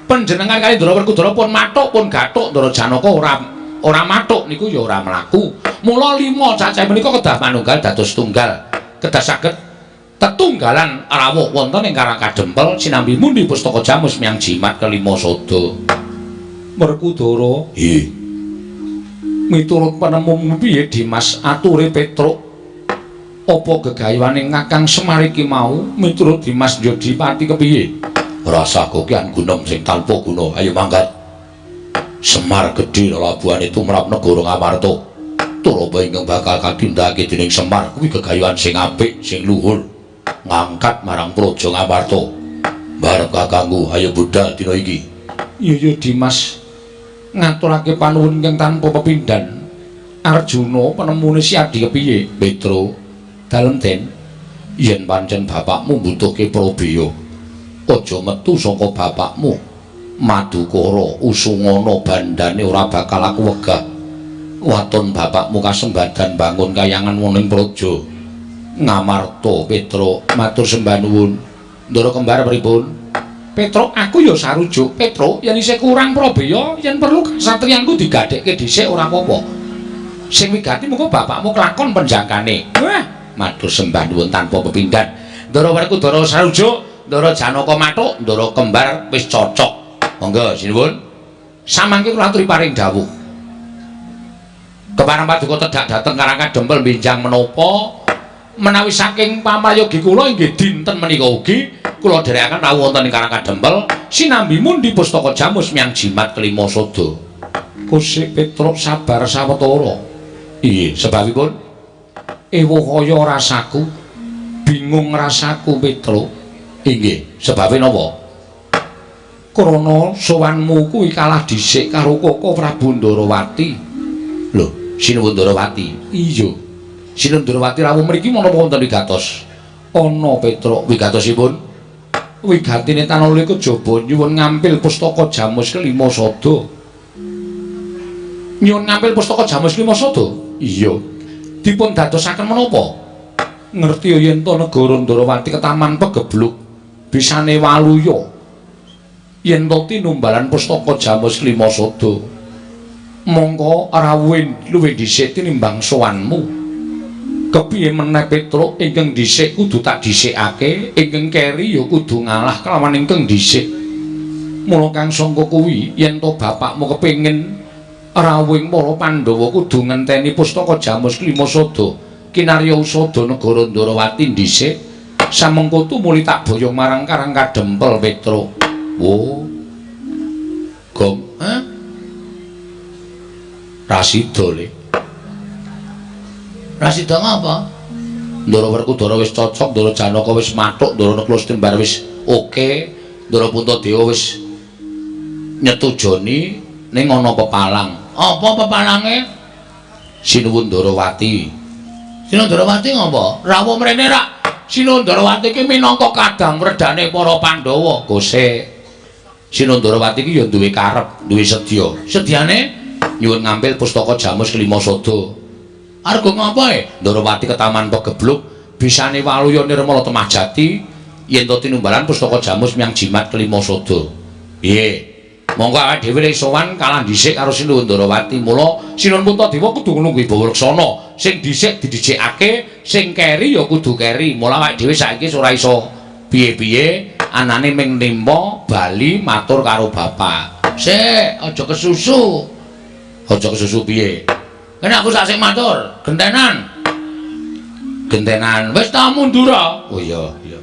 Panjenengan kali Ndara Werkudara pun mathuk pun gathuk Ndara Janaka ora mathuk niku ya ora mlaku. Mula 5 cacah menika kedah manunggal dados tunggal. Kedah saged tetunggalan rawuh wonten ing Karang Kadempel sinambi mundi pustaka jamus miyang jimat kelima sada. Werkudara, nggih. Miturut penemumu piye Dimas ature Petruk? Apa gegayuhane Kakang Semar iki mau miturut Dimas Jodipati kepiye? Rasa kokian gunung sing tanpa guna. Ayo mangkat. Semar gedhe lelabuhane tumrap negara Ngamarta. Turaba ingkang bakal katindakake dening Semar kuwi gegayuhan sing apik, sing luhur, ngangkat marang praja Ngamarta. Barep kakangku, ayo budal dina iki. Iya ya Dimas, ngaturake panuwun ingkang tanpa pepindhan. Arjuna penemune si Adi kepiye? Petro, dalem Den, yen pancen bapakmu mbutuhke prabeya, aja metu saka bapakmu. Madukara usungana bandane ora bakal aku wegah. Waton bapakmu kasembadan bangun kayangan wonten praja Ngamarta. Petro, matur sembah nuwun. Ndara kembar pripun? Petro, aku ya sarujuk. Petro, yen isih kurang prabeya, yen perlu kasatriyanku digadhekke dhisik ora apa-apa. Sing wigati mengko bapakmu kelakon penjangkane. Wah, matur sembah nuwun tanpa pepindhan. Ndara Werkudara sarujuk, Ndara Janaka mathuk, Ndara kembar wis cocok. Monggo sinuwun. Samangke kula aturi paring dawuh. Kepareng paduka tedhak dhateng Karang Kadempel benjang menapa menawi saking pamayogi kula inggih dinten menika ugi kula dherekaken rawuh wonten ing Karang Kadempel sinambi mundi pustaka jamus miyang jimat kelima sada. Kusik Petruk sabar sawetara. Iya, sebabipun ewuh kaya rasaku, bingung rasaku Petruk. Inggih, sebabe napa? Krana sowanmu kuwi kalah dhisik karo Koko Prabu Ndarawati. Lho, Sinuwun Ndarawati? Iya. Sinuwun Ndarawati rawuh mriki menapa wonten wigatos? Ana Petruk. Wigatosipun? Wigatine tanuli kejaba nyuwun ngampil pustaka jamus kelima sada. Nyuwun ngampil pustaka jamus kelima sada? Iya. Dipun dadosaken menapa? Ngerti yen to negara Ndarawati ketaman pegebluk bisane waluya. Yen to tinumbalan pustaka jamus kelima sada, mongko rawuhe luwih dhisik tinimbang sowanmu. Kepiye meneh Petruk, ingkang dhisik kudu tak dhisikake, ingkang keri ya kudu ngalah kelawan ingkang dhisik. Mula kang sangka kuwi yen to bapakmu kepengin rawuhing para Pandhawa kudu ngenteni pustaka jamus kelima sada kinarya usada negara Ndarawati dhisik, samengko tumuli tak boyong marang Karang Kadempel Petruk. Oh. Gong, ha? Rasida le. Rasida ngapa? Ndara Werkudara wis cocok, Ndara Janaka wis mathuk, Ndara Nakula Setembar wis oke, Ndara Puntadewa wis nyetujoni ning ana pepalang. Apa pepalange? Sinuwun Ndarawati. Sinuwun Ndarawati ngapa? Rawuh mrene rak. Sinuwun Ndarawati ki minangka kadang wredane para Pandhawa. Kose. Sinuwun Ndarawati ki ya duwe karep, duwe sedya. Sedyane nyuwun ngampil pustaka jamus kelima sada. Argo ngapa e? Ndarawati ketaman pegebluk bisane waluya nirmala temah jati yen to tinumbalan pustaka jamus miyang jimat kelima sada. Piye? Monggo awake dhewe lek sowan kalah dhisik karo Sinuwun Ndarawati. Mula Sinuwun Puntadewa kudu nglungguhi bawa leksana. Sing dhisik didhisikake, sing keri ya kudu keri. Mula awake dhewe saiki ora iso piye-piye, anane ming nimpa bali matur karo bapak. Sik, aja kesusu. Aja kesusu piye? Kene aku sak sing matur, gentenan. Gentenan. Wis ta mundur. Oh iya, iya.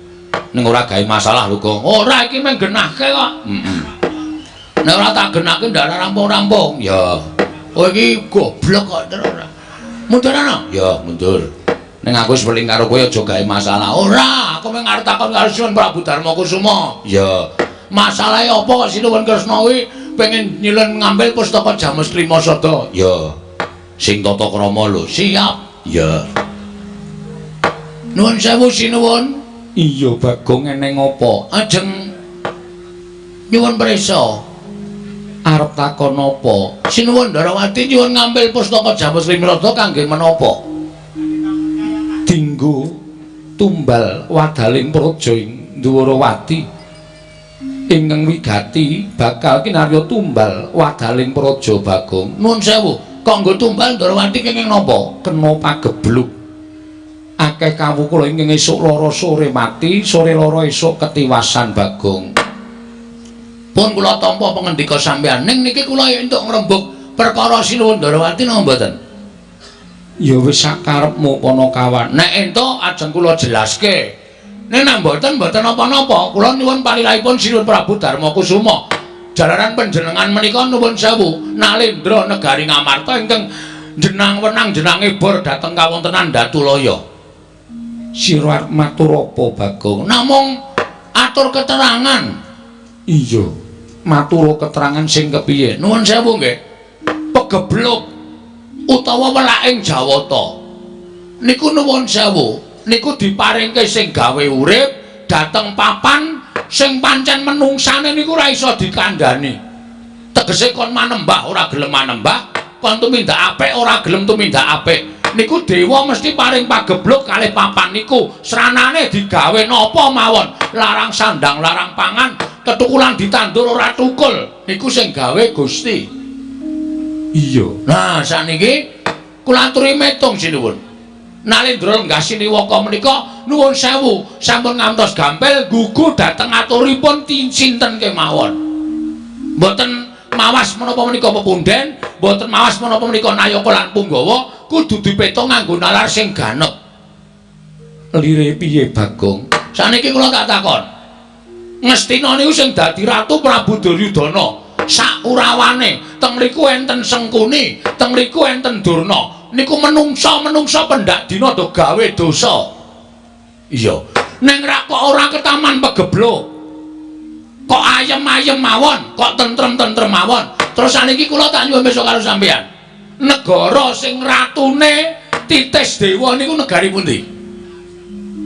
Ning ora gawe masalah lho, Gong. Ora, iki mung genahke kok. Heeh. Nek ora tak genahke ndak rampung-rampung. Ya. Kowe iki goblok kok terus ora. Mundur ana? Ya, mundur. Ning aku wis weling karo kowe aja gawe masalah. Ora, aku mung arep takon karo Sinuwun Prabu Darma Kusuma. Ya. Masalahe apa kok Sinuwun Kresna kuwi pengen nyilon ngambil pustaka Jamus Klima Sada? Ya. Sing tata krama lho. Siap. Ya. Nuwun sewu Sinuwun. Iya, Bagong, eneng apa? Ajeng nyuwun prisa. Arep takon apa? Sinuwun Ndarawati nyuwun ngambil pustaka Jamus Klima Sada kangge menapa? Dinggo tumbal wadaling praja ing Ndwarawati. Ingkang wigati bakal kinarya tumbal wadaling praja Bagong. Nuwun sewu, kok nggo tumbal Ndorowati kenging napa? Kena pagebluk. Akeh kawula ingkang esuk lara sore mati, sore lara esuk ketiwasan Bagong. Pun kula tampa pangendika sampeyan. Ning niki kula entuk ngrembug perkara Sinuwun Ndorowati napa mboten? Ya wis sakarepmu Panakawan. Nek entuk ajeng kula jelaske. Ning nek mboten mboten napa-napa, kula nyuwun palilahipun Sinuwun Prabu Darmakusuma. Jalaran panjenengan menika nuwun sewu, nalendra negari Ngamarta ingkang jenang wenang jenange bor dhateng kawontenan Datulaya. Sira arep matur apa Bagong? Namung atur keterangan. Iya, matur keterangan sing kepiye? Nuwun sewu nggih. Pegebluk utawa welaking Jawata niku nuwun sewu, niku diparingke sing gawe urip dhateng papan sing pancen menungsane niku ora iso dikandhani. Tegese kon manembah ora gelem manembah, kon tumindak apik ora gelem tumindak apik. Niku dewa mesti paring pagebluk kalih papan niku. Sranane digawe napa mawon, larang sandang, larang pangan, ketukulan ditandur ora tukul. Niku sing gawe Gusti. Iya. Nah, sakniki kula aturi metung sinuwun. Nalendra lenggah siniwaka menika nuwun sewu sampun ngantos gampil gugu dhateng aturipun sinten kemawon. Mboten mawas menapa menika pepunden, mboten mawas menapa menika nayaka lan punggawa, kudu dipetung nganggo nalar sing ganep. Lire piye Bagong? Sakniki kula tak takon. Ngastina niku sing dadi ratu Prabu Duryudana. Saurawane teng mriku enten Sengkuni, teng mriku enten Durna. Niku menungsa-menungsa pendak dina do gawe dosa. Iya. Ning rak kok ora ketaman pegebluk. Kok ayem-ayem mawon, kok tentrem-tentrem mawon. Terus saniki kula tak nyuwun besok karo sampeyan. Negara sing ratune Titis Dewa niku negari pundi?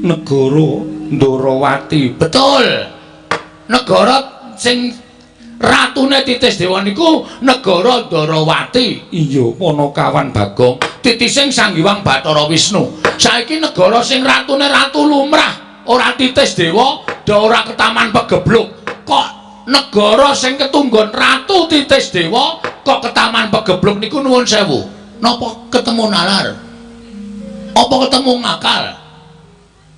Negara Ndorowati. Betul. Negara sing ratune Titis Dewa niku negara Ndorowati. Iya, Panakawan Bagong. Titising Sang Hyang Bathara Wisnu. Saiki negara sing ratune ratu lumrah, ora Titis Dewa, do ora ketaman pegebluk. Kok negara sing ketunggon ratu Titis Dewa kok ketaman pegebluk niku nuwun sewu. Napa ketemu nalar? Apa ketemu ngakal?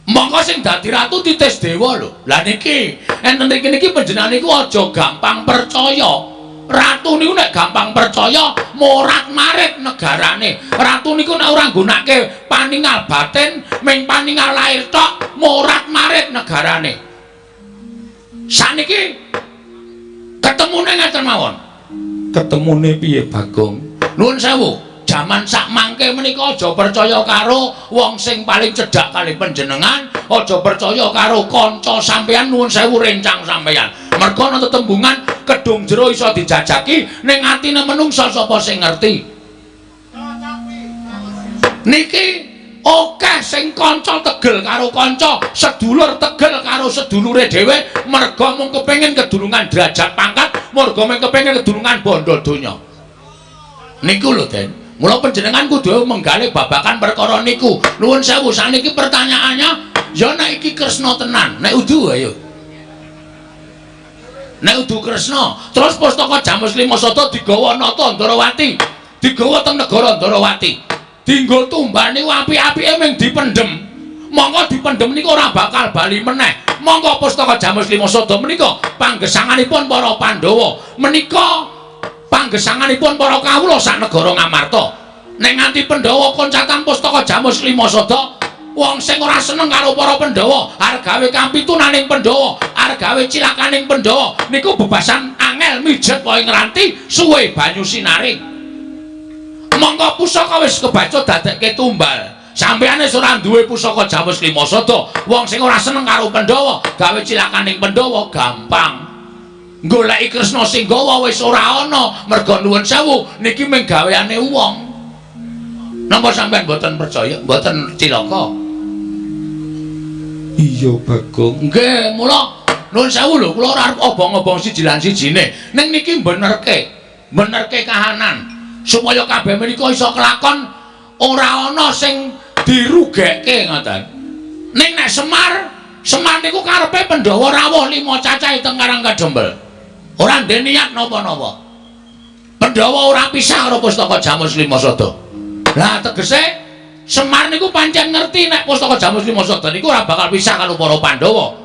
Mongko sing dadi ratu Titis Dewa lho. Lah niki enten mriki niki panjenengan niku aja gampang percaya. Ratu niku nek gampang percaya morat-marit negarane. Ratu niku nek ora nggunakake paningal batin, ming paningal lahir tok, morat-marit negarane. Saniki ketemune ngeten mawon. Ketemune piye Bagong? Nuwun sewu. Jaman sak mangke menika aja percaya karo wong sing paling cedhak kali panjenengan, aja percaya karo kanca sampeyan, nuwun sewu rencang sampeyan. Merga ana tetembungan kedung jero iso dijajaki, ning atine menungsa sapa sing ngerti. Niki akeh sing kanca tegel karo kanca, sedulur tegel karo sedulure dhewe, merga mung kepengin kedulungan derajat pangkat, merga mung kepengin kedulungan bondo donya. Niku lho, Den. Mula panjenengan kudu menggalih babakan perkara niku. Nuwun sewu, sakniki pertanyaannya, ya nek iki Kresna tenan, nek udu ayo. Nek udu Kresna, terus pustaka Jamus Lima Sada digawa nata Ndorowati, digawa teng negara Ndorowati. Dinggo tumbal niku apik-apike ming dipendhem. Monggo dipendhem niku ora bakal bali meneh. Monggo pustaka Jamus Lima Sada menika panggesanganipun para Pandhawa. Menika panggesanganipun para kawula sak negara Ngamarta. Nek nganti Pandhawa koncatan pustaka Jamus Lima Sada, wong sing ora seneng karo para Pandhawa, arep gawe kampitunaning Pandhawa, arep gawe cilakaning Pandhawa, niku bebasan angel mijet wae ngranti suwe banyu sinaring. Monggo pusaka wis kebaca dadekke tumbal. Sampeyan wis ora duwe pusaka Jamus Lima Sada, wong sing ora seneng karo Pandhawa, gawe cilakaning Pandhawa gampang. Goleki Kresna sing gawa wis ora ana, merga nuwun sewu niki mung gaweane wong. Napa sampeyan mboten percaya, mboten cilaka? Iya Bagong. Nggih, mula nuwun sewu lho, kula ora arep obong-obong siji lan sijine. Ning niki benerke, benerke kahanan supaya kabeh menika iso kelakon ora ana sing dirugekke ngoten. Ning nek Semar Semar niku karepe Pandhawa rawuh 5 cacahe teng Karang Kadempel. Ora ndek niat napa-napa. Pandhawa ora pisah karo pustaka Jamus Lima Sada. Lah tegese Semar niku pancen ngerti nek pustaka Jamus Lima Sada niku ora bakal pisah karo para Pandhawa.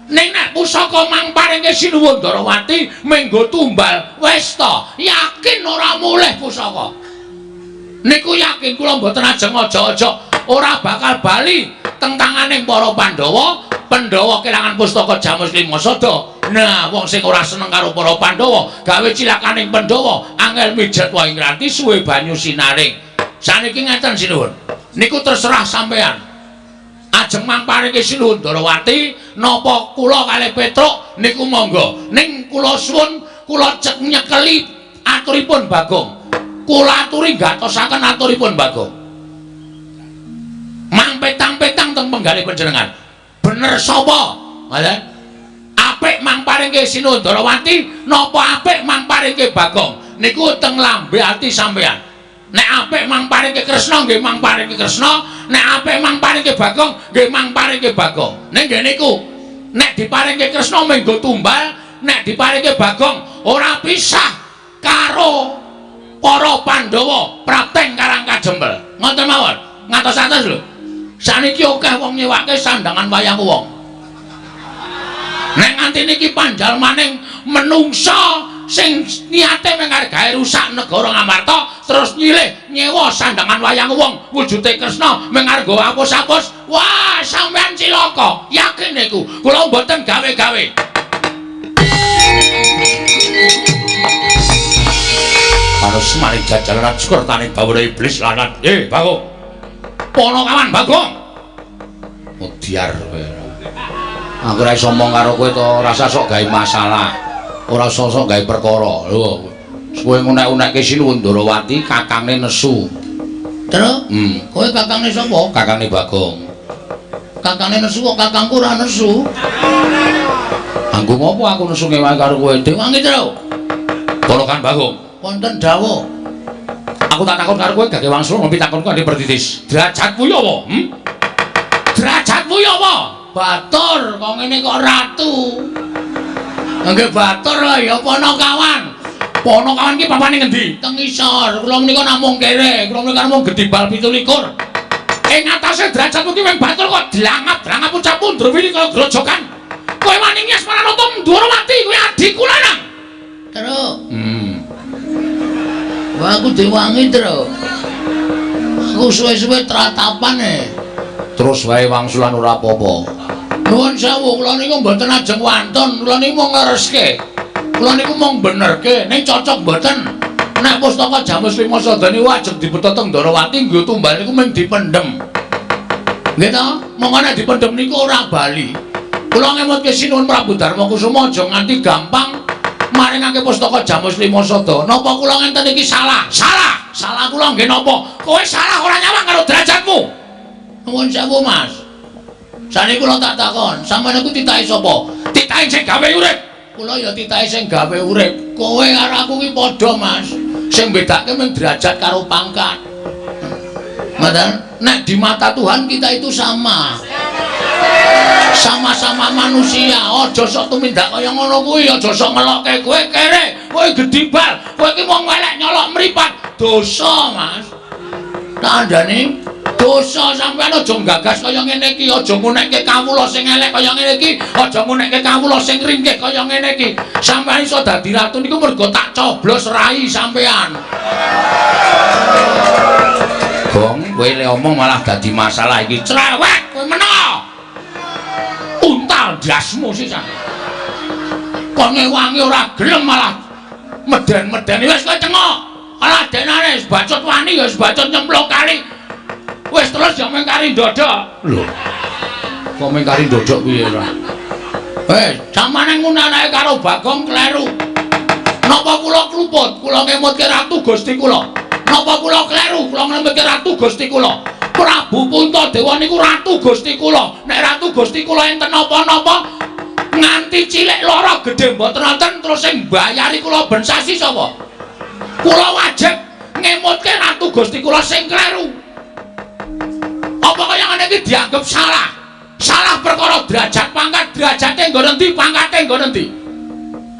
Ning nek pusaka mang paringke Sinuwun Darawati menggo tumbal wis ta, yakin ora mulih pusaka. Niku yakin kula mboten ajeng aja-aja ora bakal bali teng tanganing para Pandhawa. Pandhawa kelangan pustaka Jamus Lima Sada. Nah, wong sing ora seneng karo para Pandhawa, gawe cilakaning Pandhawa, angel mijet wae ngranti suwe banyu sinaring. Saniki ngeten sinuwun. Niku terserah sampean. Ajeng mangparike Sinuwun Darawati napa kula kalih Petruk niku monggo. Ning kula suwun kula cek nyekeli aturipun Bagong. Kula aturi gatosaken aturipun Bagong. Mang petang-petang teng penggalih panjenengan. Bener sapa? Ngoten. Apik mang paringke Sinuwun Darawati napa apik mang paringke Bagong? Niku teng lambe ati sampean. Nek apik mang paringke Kresna nggih mang paringke Kresna, nek apik mang paringke Bagong nggih mang paringke Bagong. Ning nggih niku, nek diparingke Kresna menggo tumbal, nek diparingke Bagong ora pisah karo para Pandhawa prapteng Karang Kajempel. Ngoten mawon. Ngatos-atos lho. Saniki akeh wong nyewake sandangan wayang wong. Nek nganti niki panjalmaning menungsa sing niate mung arep gawe rusak negara Ngamarta terus nyilih nyewa sandangan wayang wong wujude Kresna mung arep nggo apus-apus, wah sampean cilaka, yakin niku. Kula mboten gawe-gawe. Panus maring jajaran sukertane bawura iblis lanat. Bagong. Ponokawan Bagong. Mudyar kowe. Aku ora iso omong karo kowe to, ora usah sok gawe masalah. Ora usah sok gawe perkara. Lho, kowe ngunek-unekke Sinuwun Darawati kakangne nesu. Terus? Kowe kakangne sapa? Kakangne Bagong. Kakangne nesu kok kakangku ora nesu. Anggo ngopo aku nesu ngewangi karo kowe? Dewangi, Tru. Ponokan Bagong. Wonten dawuh. Aku tak takon karo kowe gage wangsul ngopi takonku ande pertitis. Derajatmu ya apa? Derajatmu ya apa? Batur, kok ngene kok ratu. Nggih batur lho ya Ponokawan. Ponokawan ki papane ngendi? Teng isor. Kula menika namung kere, kula menika namung gedibal 27. Ing atase derajatmu ki wong batur kok dlangap-dlangap ucapmu ndruwili kaya grojokan. Kowe wani ngias Paranata Ndwarawati, kowe adikku lanang. Terus. Wah, aku diwangi, Tru. Aku suwe-suwe tratapan e. Terus wae wangsulan ora apa-apa. Nuwun sewu, kula niku mboten ajeng wantun, kula niku mung nglereske. Kula niku mung benerke, ning cocok mboten. Nek pustaka Jamus Lima Sada niku ajeng dibeta teng Ndharawati nggo tumbal niku mung dipendhem. Nggih ta? Monggo nek dipendhem niku ora bali. Kula ngemutke Sinuwun Prabu Darma Kusuma aja nganti gampang maringake pustaka Jamus Lima Sada. Napa kula ngenten iki salah? Salah. Salah kula nggih napa? Kowe salah ora nyawang karo derajatmu. Nuwun sewu, Mas. Saniki kula tak takon, sampeyan niku titahe sapa? Titahe sing gawe urip. Kula ya titahe sing gawe urip. Kowe karo aku ki padha, Mas. Sing bedake mung derajat karo pangkat. Ngoten? Nek di mata Tuhan kita itu sama. Sama-sama manusia. Aja sok tumindak kaya ngono kuwi, aja sok ngelokke kowe kere, kowe gedibal, kowe iki wong elek nyolok mripat. Dosa, Mas. Kandhane dosa sampean aja nggagas kaya ngene iki, aja ngunekke kawula sing elek kaya ngene iki, aja ngunekke kawula sing ringkih kaya ngene iki. Sampean iso dadi ratu niku mergo tak coblos rai sampean. Gong, kowe le omong malah dadi masalah iki. Cerewet kowe meneng. Untal ndasmu sisan. Kon ngewangi ora gelem malah meden-medeni wis kowe cengok. Alah denane wis bacot wani ya wis bacot nyemplung kali. Wis terus ya mung kari ndodok. Lho. Kok mung kari ndodok piye ora? Samane ngunanake karo Bagong kleru. Napa kula kluput? Kula ngemutke Ratu Gusti kula. Napa kula kleru? Kula ngemutke Ratu Gusti kula. Prabu Puntadewa niku Ratu Gusti kula. Nek Ratu Gusti kula enten napa-napa nganti cilik lara gedhe mboten wonten terus sing mbayari kula ben sasi sapa? Kula wajib ngemutke Ratu Gusti kula sing kleru. Apa kaya ngene iki dianggep salah? Salah perkara derajat pangkat, derajate nggon endi, pangkate nggon endi?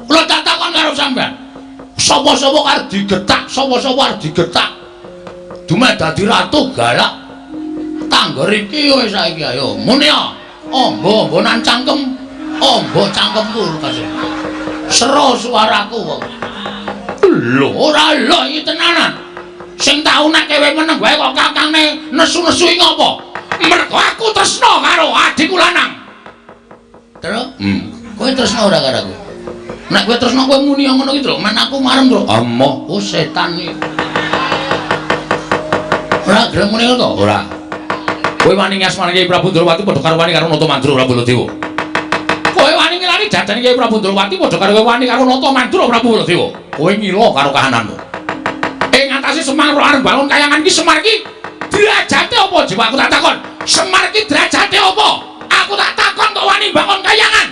Kula tak takon karo sampean. Sapa-sapa arep digetak, sapa-sapa arep digetak. Dumeh dadi ratu galak. Tangger iki wis saiki ayo muni ya. Amba-ambanan cangkem, amba cangkemku kasih. Sero suaraku kok. Lho, ora lho iki tenanan. Sing tau nek kowe meneng wae kok kakangne nesu-nesu iki ngopo? Mergo aku tresna karo adikku lanang. Terus? Kowe tresna ora karo aku? Nek kowe tresna kowe muni ngono ki, Truk. Men aku marem, Truk. Amoh, oh setan iki. Ora gelem muni ngono to? Ora. Kowe wani ngasmani Kyai Prabu Ndrawati padha karo wani karo Nata Mandura Prabu Baladewa. Kowe wani ngilani jajane Kyai Prabu Ndrawati padha karo kowe wani karo Nata Mandura Prabu Baladewa. Kowe ngila karo kahananmu. Ing atase Semar arep bangun kayangan iki Semar iki derajate apa jiwa aku tak takon. Semar iki derajate apa? Aku tak takon kok wani bangun kayangan.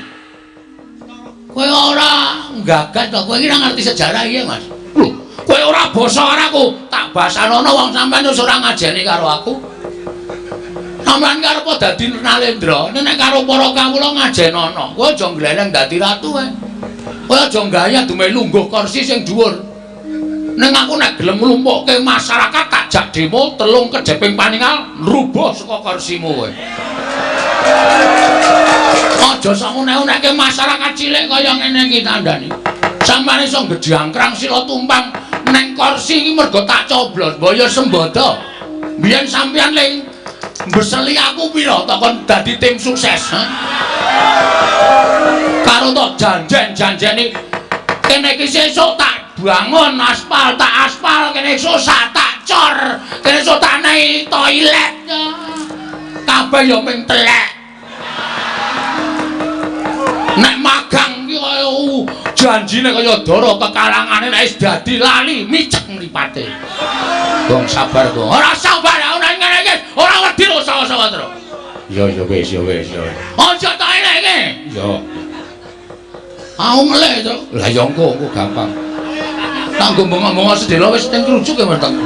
Kowe ora nggagas to, kowe iki ora ngerti sejarah iki, Mas. Lho, kowe ora basa karo aku, tak basanono wong sampean wis ora ngajeni karo aku. Sampeyan ki arep dadi Nalendra, nek karo para kawula ngajenono. Kowe aja ngleleng dadi ratu kowe. Kowe aja gaya dumeh lungguh kursi sing dhuwur. Ning aku nek gelem nglumpukke masyarakat tak jak demo telung kejeping paningal nrubuh saka kursimu kowe. Aja sak unek-unekke masyarakat cilik kaya ngene iki tandani. Sampeyan iso gedhangkrang sila tumpang neng kursi iki mergo tak coblos, mbaya sembada. Biyen sampeyan ling mbeseli aku pira tak kon dadi tim sukses, ha? Karo tok janjen-janjeni kene iki sesuk tak bangun aspal, tak aspal kene esuk tak cor, kene esuk tak nei toilet. Kabeh ya ming telek. Nek magang iki kaya janjine kaya dara kekalangane nek wis dadi lali micek mripate. Gong sabar, Gong. Ora sabar aku nek ngene iki ora wedi lho sawa-sawa terus. Ya ya wis ya wis ya. Aja tok elek iki. Ya. Aku ngelih to. Lah ya engko engko gampang. Kanggo bengok-bengok sedhela wis teng krucuk ya weteng.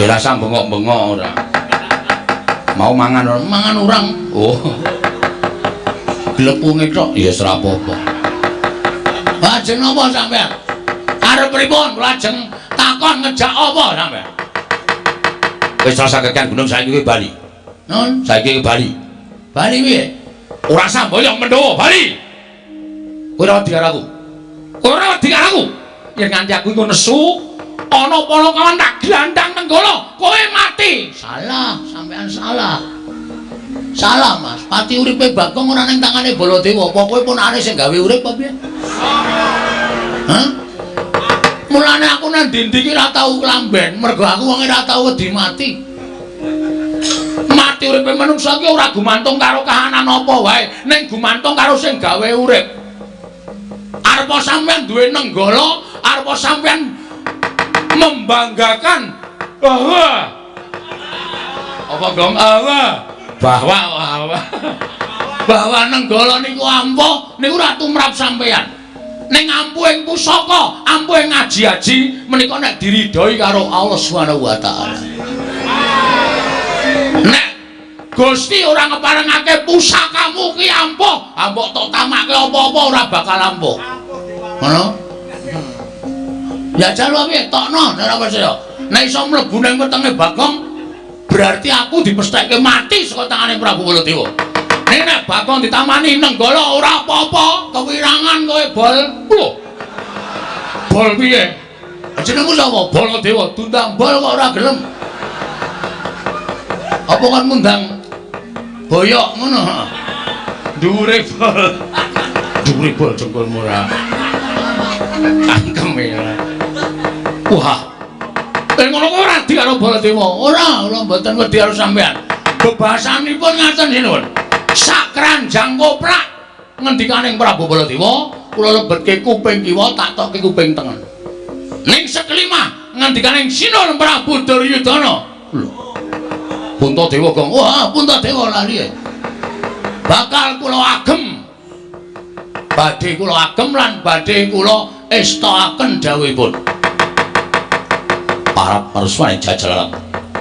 Ya rasa bengok-bengok ora. Mau mangan ora? Mangan urang. Oh. Glepunge tok. Ya wis ora apa-apa. Lajeng napa sampean? Arep pripun? Lajeng takon ngejak apa sampean? Wis rasa kekan gunung saiki kowe bali. Nun, saiki kowe bali. Bali piye? Ora samboyong Mendowo, bali. Kowe ora wedi karo aku. Kowe ora wedi karo aku. Yen nganti aku iku nesu, ana para kawan tak glandang Nenggala, kowe mati. Salah, sampean salah. Salah, Mas. Pati uripe Bagong ora ning tangane Baladewa. Apa kowe ponakane sing gawe urip apa piye? Hah? Mulane aku nang ndi-ndi iki ora tau klamben, mergo aku wong ora tau wedi mati. Mati uripe manungsa iki ora gumantung karo kahanan apa wae, ning gumantung karo sing gawe urip. Arepa sampean duwe Nenggala, arepa sampean membanggakan bahwa apa gong bahwa bahwa Nenggala niku ampuh niku ora tumrap sampean. Ning ampuhing pusaka, ampuhing ngaji-aji menika nek diridhoi karo Allah Subhanahu wa taala. Nek Gusti ora ngeparengake pusakamu ki ampuh, ambok tok tamake apa-apa ora bakal ampuh. Ngono? Ya jalo piye tokno nek ora percaya. Nek iso mlebu nang wetenge Bagong, berarti aku dipestheke mati saka tangane Prabu Baladewa. Nek nek Bagong ditamani Nenggala ora apa-apa, kewirangan kowe bol. Lho. Bol piye? Jenengmu sapa? Baladewa. Dundang bol kok ora gelem. Apa kon ngundang boyok ngono? Dhuwure bol. Dhuwure bol jengkolmu ora. Cangkeme ora. Wah. Nek ngono kok ora di karo Baladewa. Ora, ora mboten wedi karo sampean. Bebasanipun ngaten sinuwun. Sak keranjang koplak ngendikaning Prabu Baladewa, kula lebetke kuping kiwa tak tokke kuping tengen. Ning sekelima ngendikaning Sinuwun Prabu Duryudana. Lho. Puntadewa Gong. Wah, Puntadewa lali. Bakal kula agem. Badhe kula agem lan badhe kula estoaken dawuhipun. Arep parswane jajal.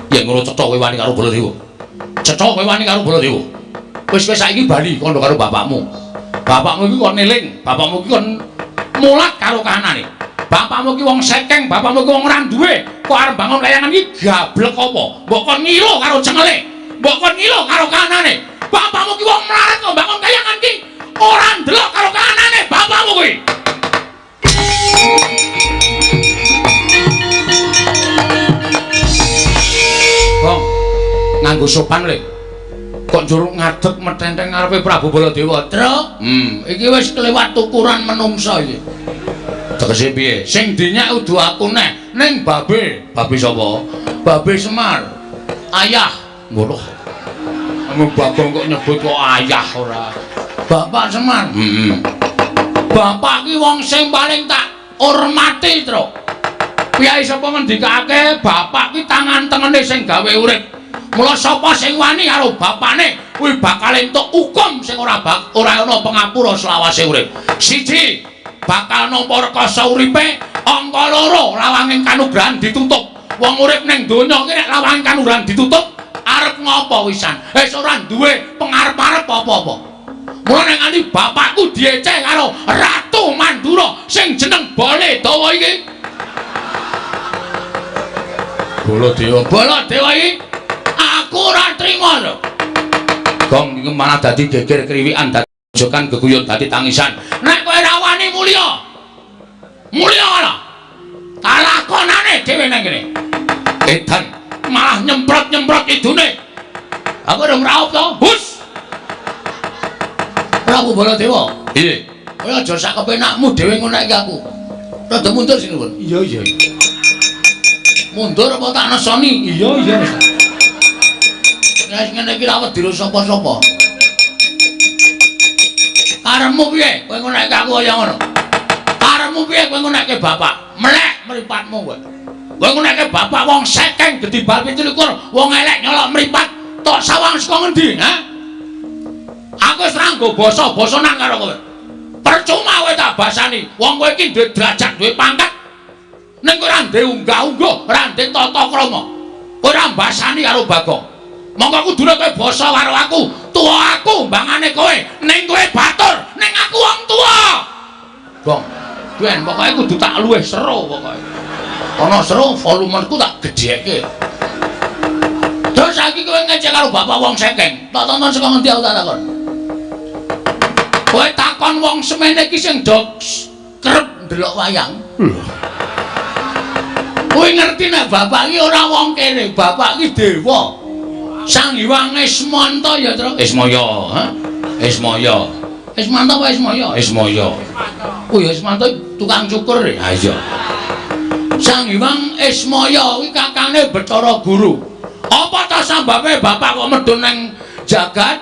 Yen ngono cetha kowe wani karo Baladewa. Cetha kowe wani karo Baladewa. Wis kowe saiki bali kandha karo bapakmu. Bapakmu iki kon eling, bapakmu iki kon mulat karo kahanane. Bapakmu iki wong sekeng, bapakmu iki wong ora duwe. Kok arep bangun kayangan iki gablek apa? Mbok kon ngilo karo cengele. Mbok kon ngilo karo kahanane. Bapakmu iki wong mlarat kok bangun kayangan iki ora ndelok karo kahanane bapakmu kuwi. Bong, nganggo sopan le. Kok njur ngadeg metenteng ngarepe Prabu Baladewa. Truk, iki wis kelewat ukuran menungsa iki. Tegese piye? Sing dinyak udu aku neh, ning babe. Babe sapa? Babe Semar. Ayah. Ngono. Amung Bagong kok nyebut kok ayah ora. Bapak Semar. Heeh. Bapak ki wong sing paling tak hormati, Truk. Piyai sapa ngendikake bapak ki tangan tengene sing gawe urip. Mula sapa sing wani karo bapane kuwi bakal entuk hukum sing ora ana pangapura selawase urip. Siji, bakal nampa rekasa uripe, angka loro lawanging kanugrahan ditutup. Wong urip ning donya iki nek lawanging kanugrahan ditutup, arep ngopo wisan? Wis ora duwe pengarep-arep apa-apa. Mula nek nganti bapakku dieceh karo Ratu Mandura sing jeneng Baladewa iki. Baladewa, Baladewa iki aku ora trima lho. Gong iki malah dadi geger kriwikan, dadi jokan geguyon, dadi tangisan. Nek kowe ora wani mulya. Mulya ana. Kalakonane dhewe nang kene. Edan malah nyemprot-nyemprot idune. Aku ora ngraup to. Hus. Prabu Baladewa. Piye? Kowe aja sak kepenakmu dhewe ngono iki aku. Rada mundur sinuwun. Iya, iya. Mundur apa tak nesoni? Iya, iya. Nek ngene iki ra wedhi sapa-sapa. Karepmu piye? Kowe ngonekke aku kaya ngono. Karepmu piye kowe ngonekke bapak? Melek mripatmu kowe. Kowe ngonekke bapak wong sekeng gedhi bal 27, wong elek nyolok mripat, tok sawang saka ngendi, ha? Aku wis ra nggo basa-basa nang karo kowe. Percuma kowe tak basani. Wong kowe iki duwe derajat, duwe pangkat. Ning kowe ora duwe unggah-ungguh, ora duwe tata krama. Kowe ora mbasani karo Bagong. Monggo kudune kowe basa karo aku, tuwa aku mbangane kowe, ning kowe batur, ning aku wong tuwa. Gong, ben pokoke kudu tak luwih seru pokoke. Ana seru volumeku tak gedheke. Terus saiki kowe ngecek karo bapak wong sekeng, tak tonton saka ngendi aku tak takon. Kowe takon wong semene iki sing do kerep ndelok wayang. Kowe ngerti nek bapak iki ora wong kene, bapak iki dewa. Sang Hyang Ismanta ya, Truk. Ismaya, ha? Ismaya. Ismanta apa Ismaya? Ismaya. Oh ya Ismanta tukang cukur ya. Ha iya. Sang Hyang Ismaya kuwi kakane Bathara Guru. Apa ta sambabe bapak kok medhun nang jagat?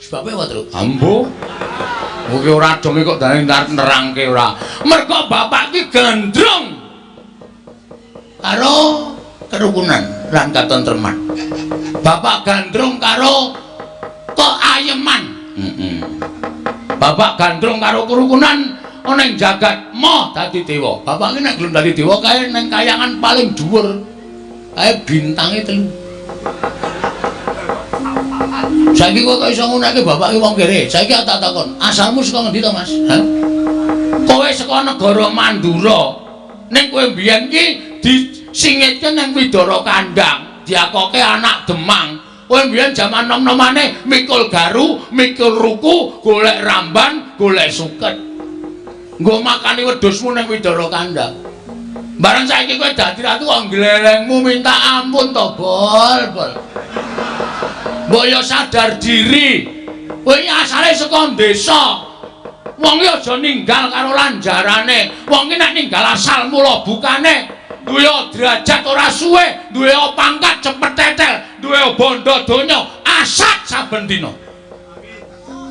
Sebabe apa, Truk? Ambo. Kuwi ora dong kok dane nerangke ora. Mergo bapak ki gandrung karo kerukunan lan katentreman. Bapak gandrung karo keayeman. Bapak gandrung karo kerukunan ana ing jagat moh dadi dewa. Bapak iki nek gelem dadi dewa kae ning kayangan paling dhuwur. Kae bintange 3. Saiki kok iso ngunake bapak iki wong kere. Saiki tak takon, asalmu saka ngendi to, Mas? Hah? Kowe saka negara Mandura. Ning kowe mbiyen ki disingitke nang Widara Kandang, diakoke anak Demang. Kowe mbiyen jaman nom-nomane mikul garu, mikul ruku, golek ramban, golek suket. Nggo makani wedhusmu nang Widara Kandang. Bareng saiki kowe dadi ratu kok glelengmu minta ampun to, Bol, Bol. Mbok yo sadar diri. Kowe iki asale saka desa. Wong iki aja ninggal karo lanjarane. Wong iki nek ninggal asal mula bukane duwe derajat ora suwe, duwe pangkat cepet tetel, duwe bondo donya, asat saben dina.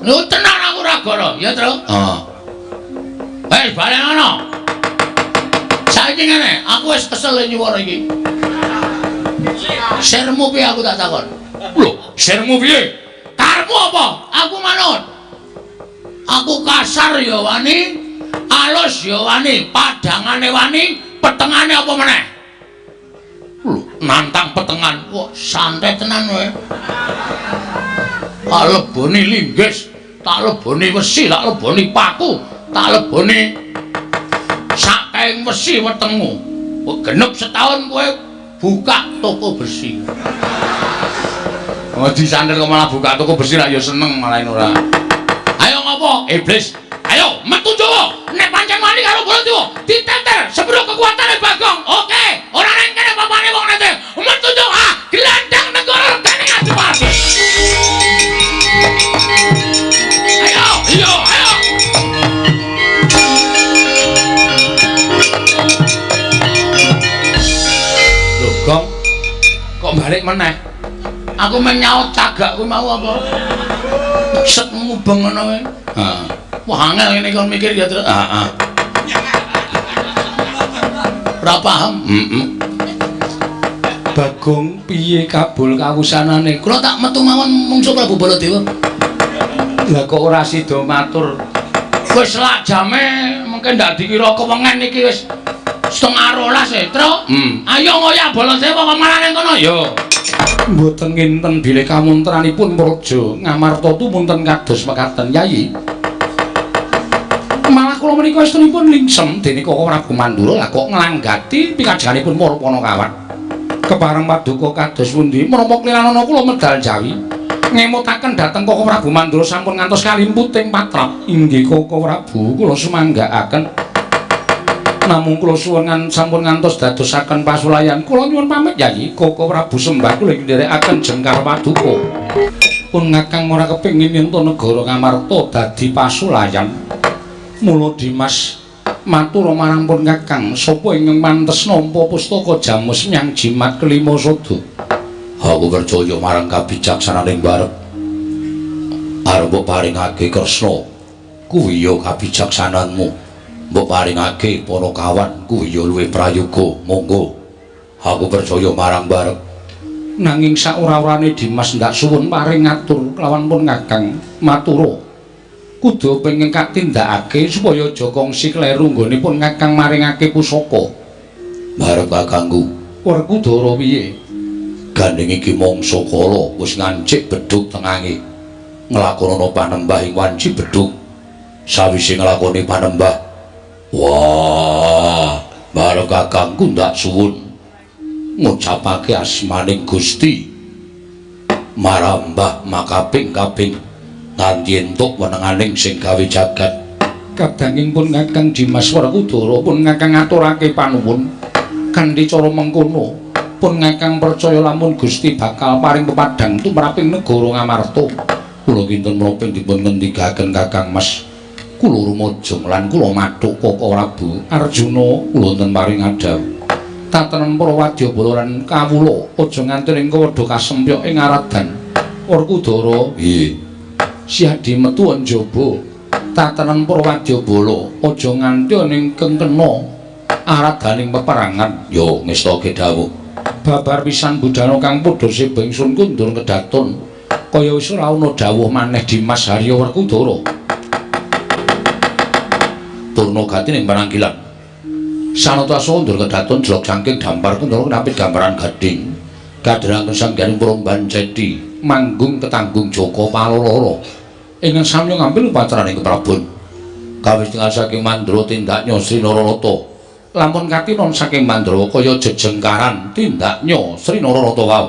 Lho tenan aku ora goro, ya, Truk? Heeh. Wis balen ngono. Saiki ngene, aku wis kesel nyuwara iki. Sirmu piye aku tak takon? Lho, sirmu piye? Karepmu apa? Aku manut. Aku kasar ya wani, alus ya wani, padangane wani, petengane apa meneh? Lho, nantang petengan. Wah, santai tenan kowe. Tak leboni linggis, tak leboni wesi, tak leboni paku, tak leboni sak kaing wesi wetengmu. Genep setahun kowe buka toko besi. Oh disandet kok malah buka toko besi ra ya seneng malah ora. Ayo ngopo? Iblis. Ayo metu Jawa. Nek pancen wani karo Baladewa, diteter sepiro kekuatane Bagong. Oke, ora nang kene papane wong nete. Metu Jawa, ah, glandang negara regane Adipati. Ayo, iya, ayo. Lho, Gong. Kok balik meneh? Aku meng nyaut cagak kuwi mau apa? Set mubeng ngono kowe. Heeh. Wah, angel ngene kon mikir ya, Tru. Heeh. Ora paham. Heeh. Bagong piye kabul kawusanane? Kula tak metu mawon mungsuh Prabu Baladewa. Lah kok ora sida matur? Wis lak jame mungkin ndak dikira kewengen iki wis 11:30 e, Tru. Ayo ngoyak Baladewa kok malah ning kono ya. Mboten nginten bilih kamuntranipun Praja Ngamarta tumunten kados mekaten Yayi. Malah kula menika estunipun lingsem dene Koko Prabu Mandura lah kok nglanggati pikajenganipun para Panakawan. Kepareng paduka kados pundi menapa klilanana kula medal jawi ngemutaken dhateng Koko Prabu Mandura sampun ngantos kalimputing patrap. Inggih Koko Prabu kula sumanggaaken. Namung kula suwun sampun ngantos dadosaken pasulayan. Kula nyuwun pamit Yayi. Koko Prabu sembah kula nderekaken jengkar paduka. Pun ngakang ora kepengin yen to negara Ngamarta dadi pasulayan. Mula Dimas matur marang pun kakang sapa ingkang mantes nampa pustaka jamus nyang jimat kelima sada. Aku percaya marang kabijaksananing barep. Arep mbok paringake Kresna kuwi ya kabijaksananmu. Mbok paringake Panakawan kuwi ya luwih prayoga. Monggo. Aku percaya marang barep. Nanging saora-orane Dimas ndak suwun paring ngatur kelawan pun kakang matura. Kudu pengen katindakake supaya aja kongsi kleru nggone pun kakang maringake pusaka. Barep kakangku. Werkudara piye? Gandeng iki mangsa kala wis ngancik bedhug tengange. Nglakonana panembah ing wanci bedhug. Sawise nglakoni panembah, wah, barep kakangku ndak suwun ngucapake asmaning Gusti marambah makaping-kaping nganti entuk wenenganing sing gawe jagat. Kadanging pun kakang Dimas Werkudara pun kakang ngaturake panuwun kanthi cara mengkono pun kakang percaya lamun Gusti bakal paring pepadhang tumraping negara Ngamarta. Kula kinten menapa dipun ngendikaken Kakang Mas? Kula rumajeng lan kula mathuk Koko Prabu Arjuna kula wonten paring adhawuh. Tatenen para wadyabala lan kawula aja nganti ing kawadha kasempyok ing aradan. Werkudara piye? Siadi metu njaba. Tatenen para wadyabala aja nganti ning kengkena aradaning peperangan. Yo ngestake dawuh. Babar pisan budana kang padha seba ingsun kundur kedaton. Kaya wis ora ana dawuh maneh Dimas Harya Werkudara. Purna gati ning panangkilan. Sanata sundur kedaton jlok saking dampar kundara napit gambaran gading. Kadherang sanggaring Puromban Ceti manggung ketanggung Joko Paloloro. Ingkang samya ngambil upacaraning keprabon. Kawis tinggal saking Mandra tindaknya Sri Nararata. Lamun katinon saking Mandrawa kaya jejengkaran tindaknya Sri Nararata wau.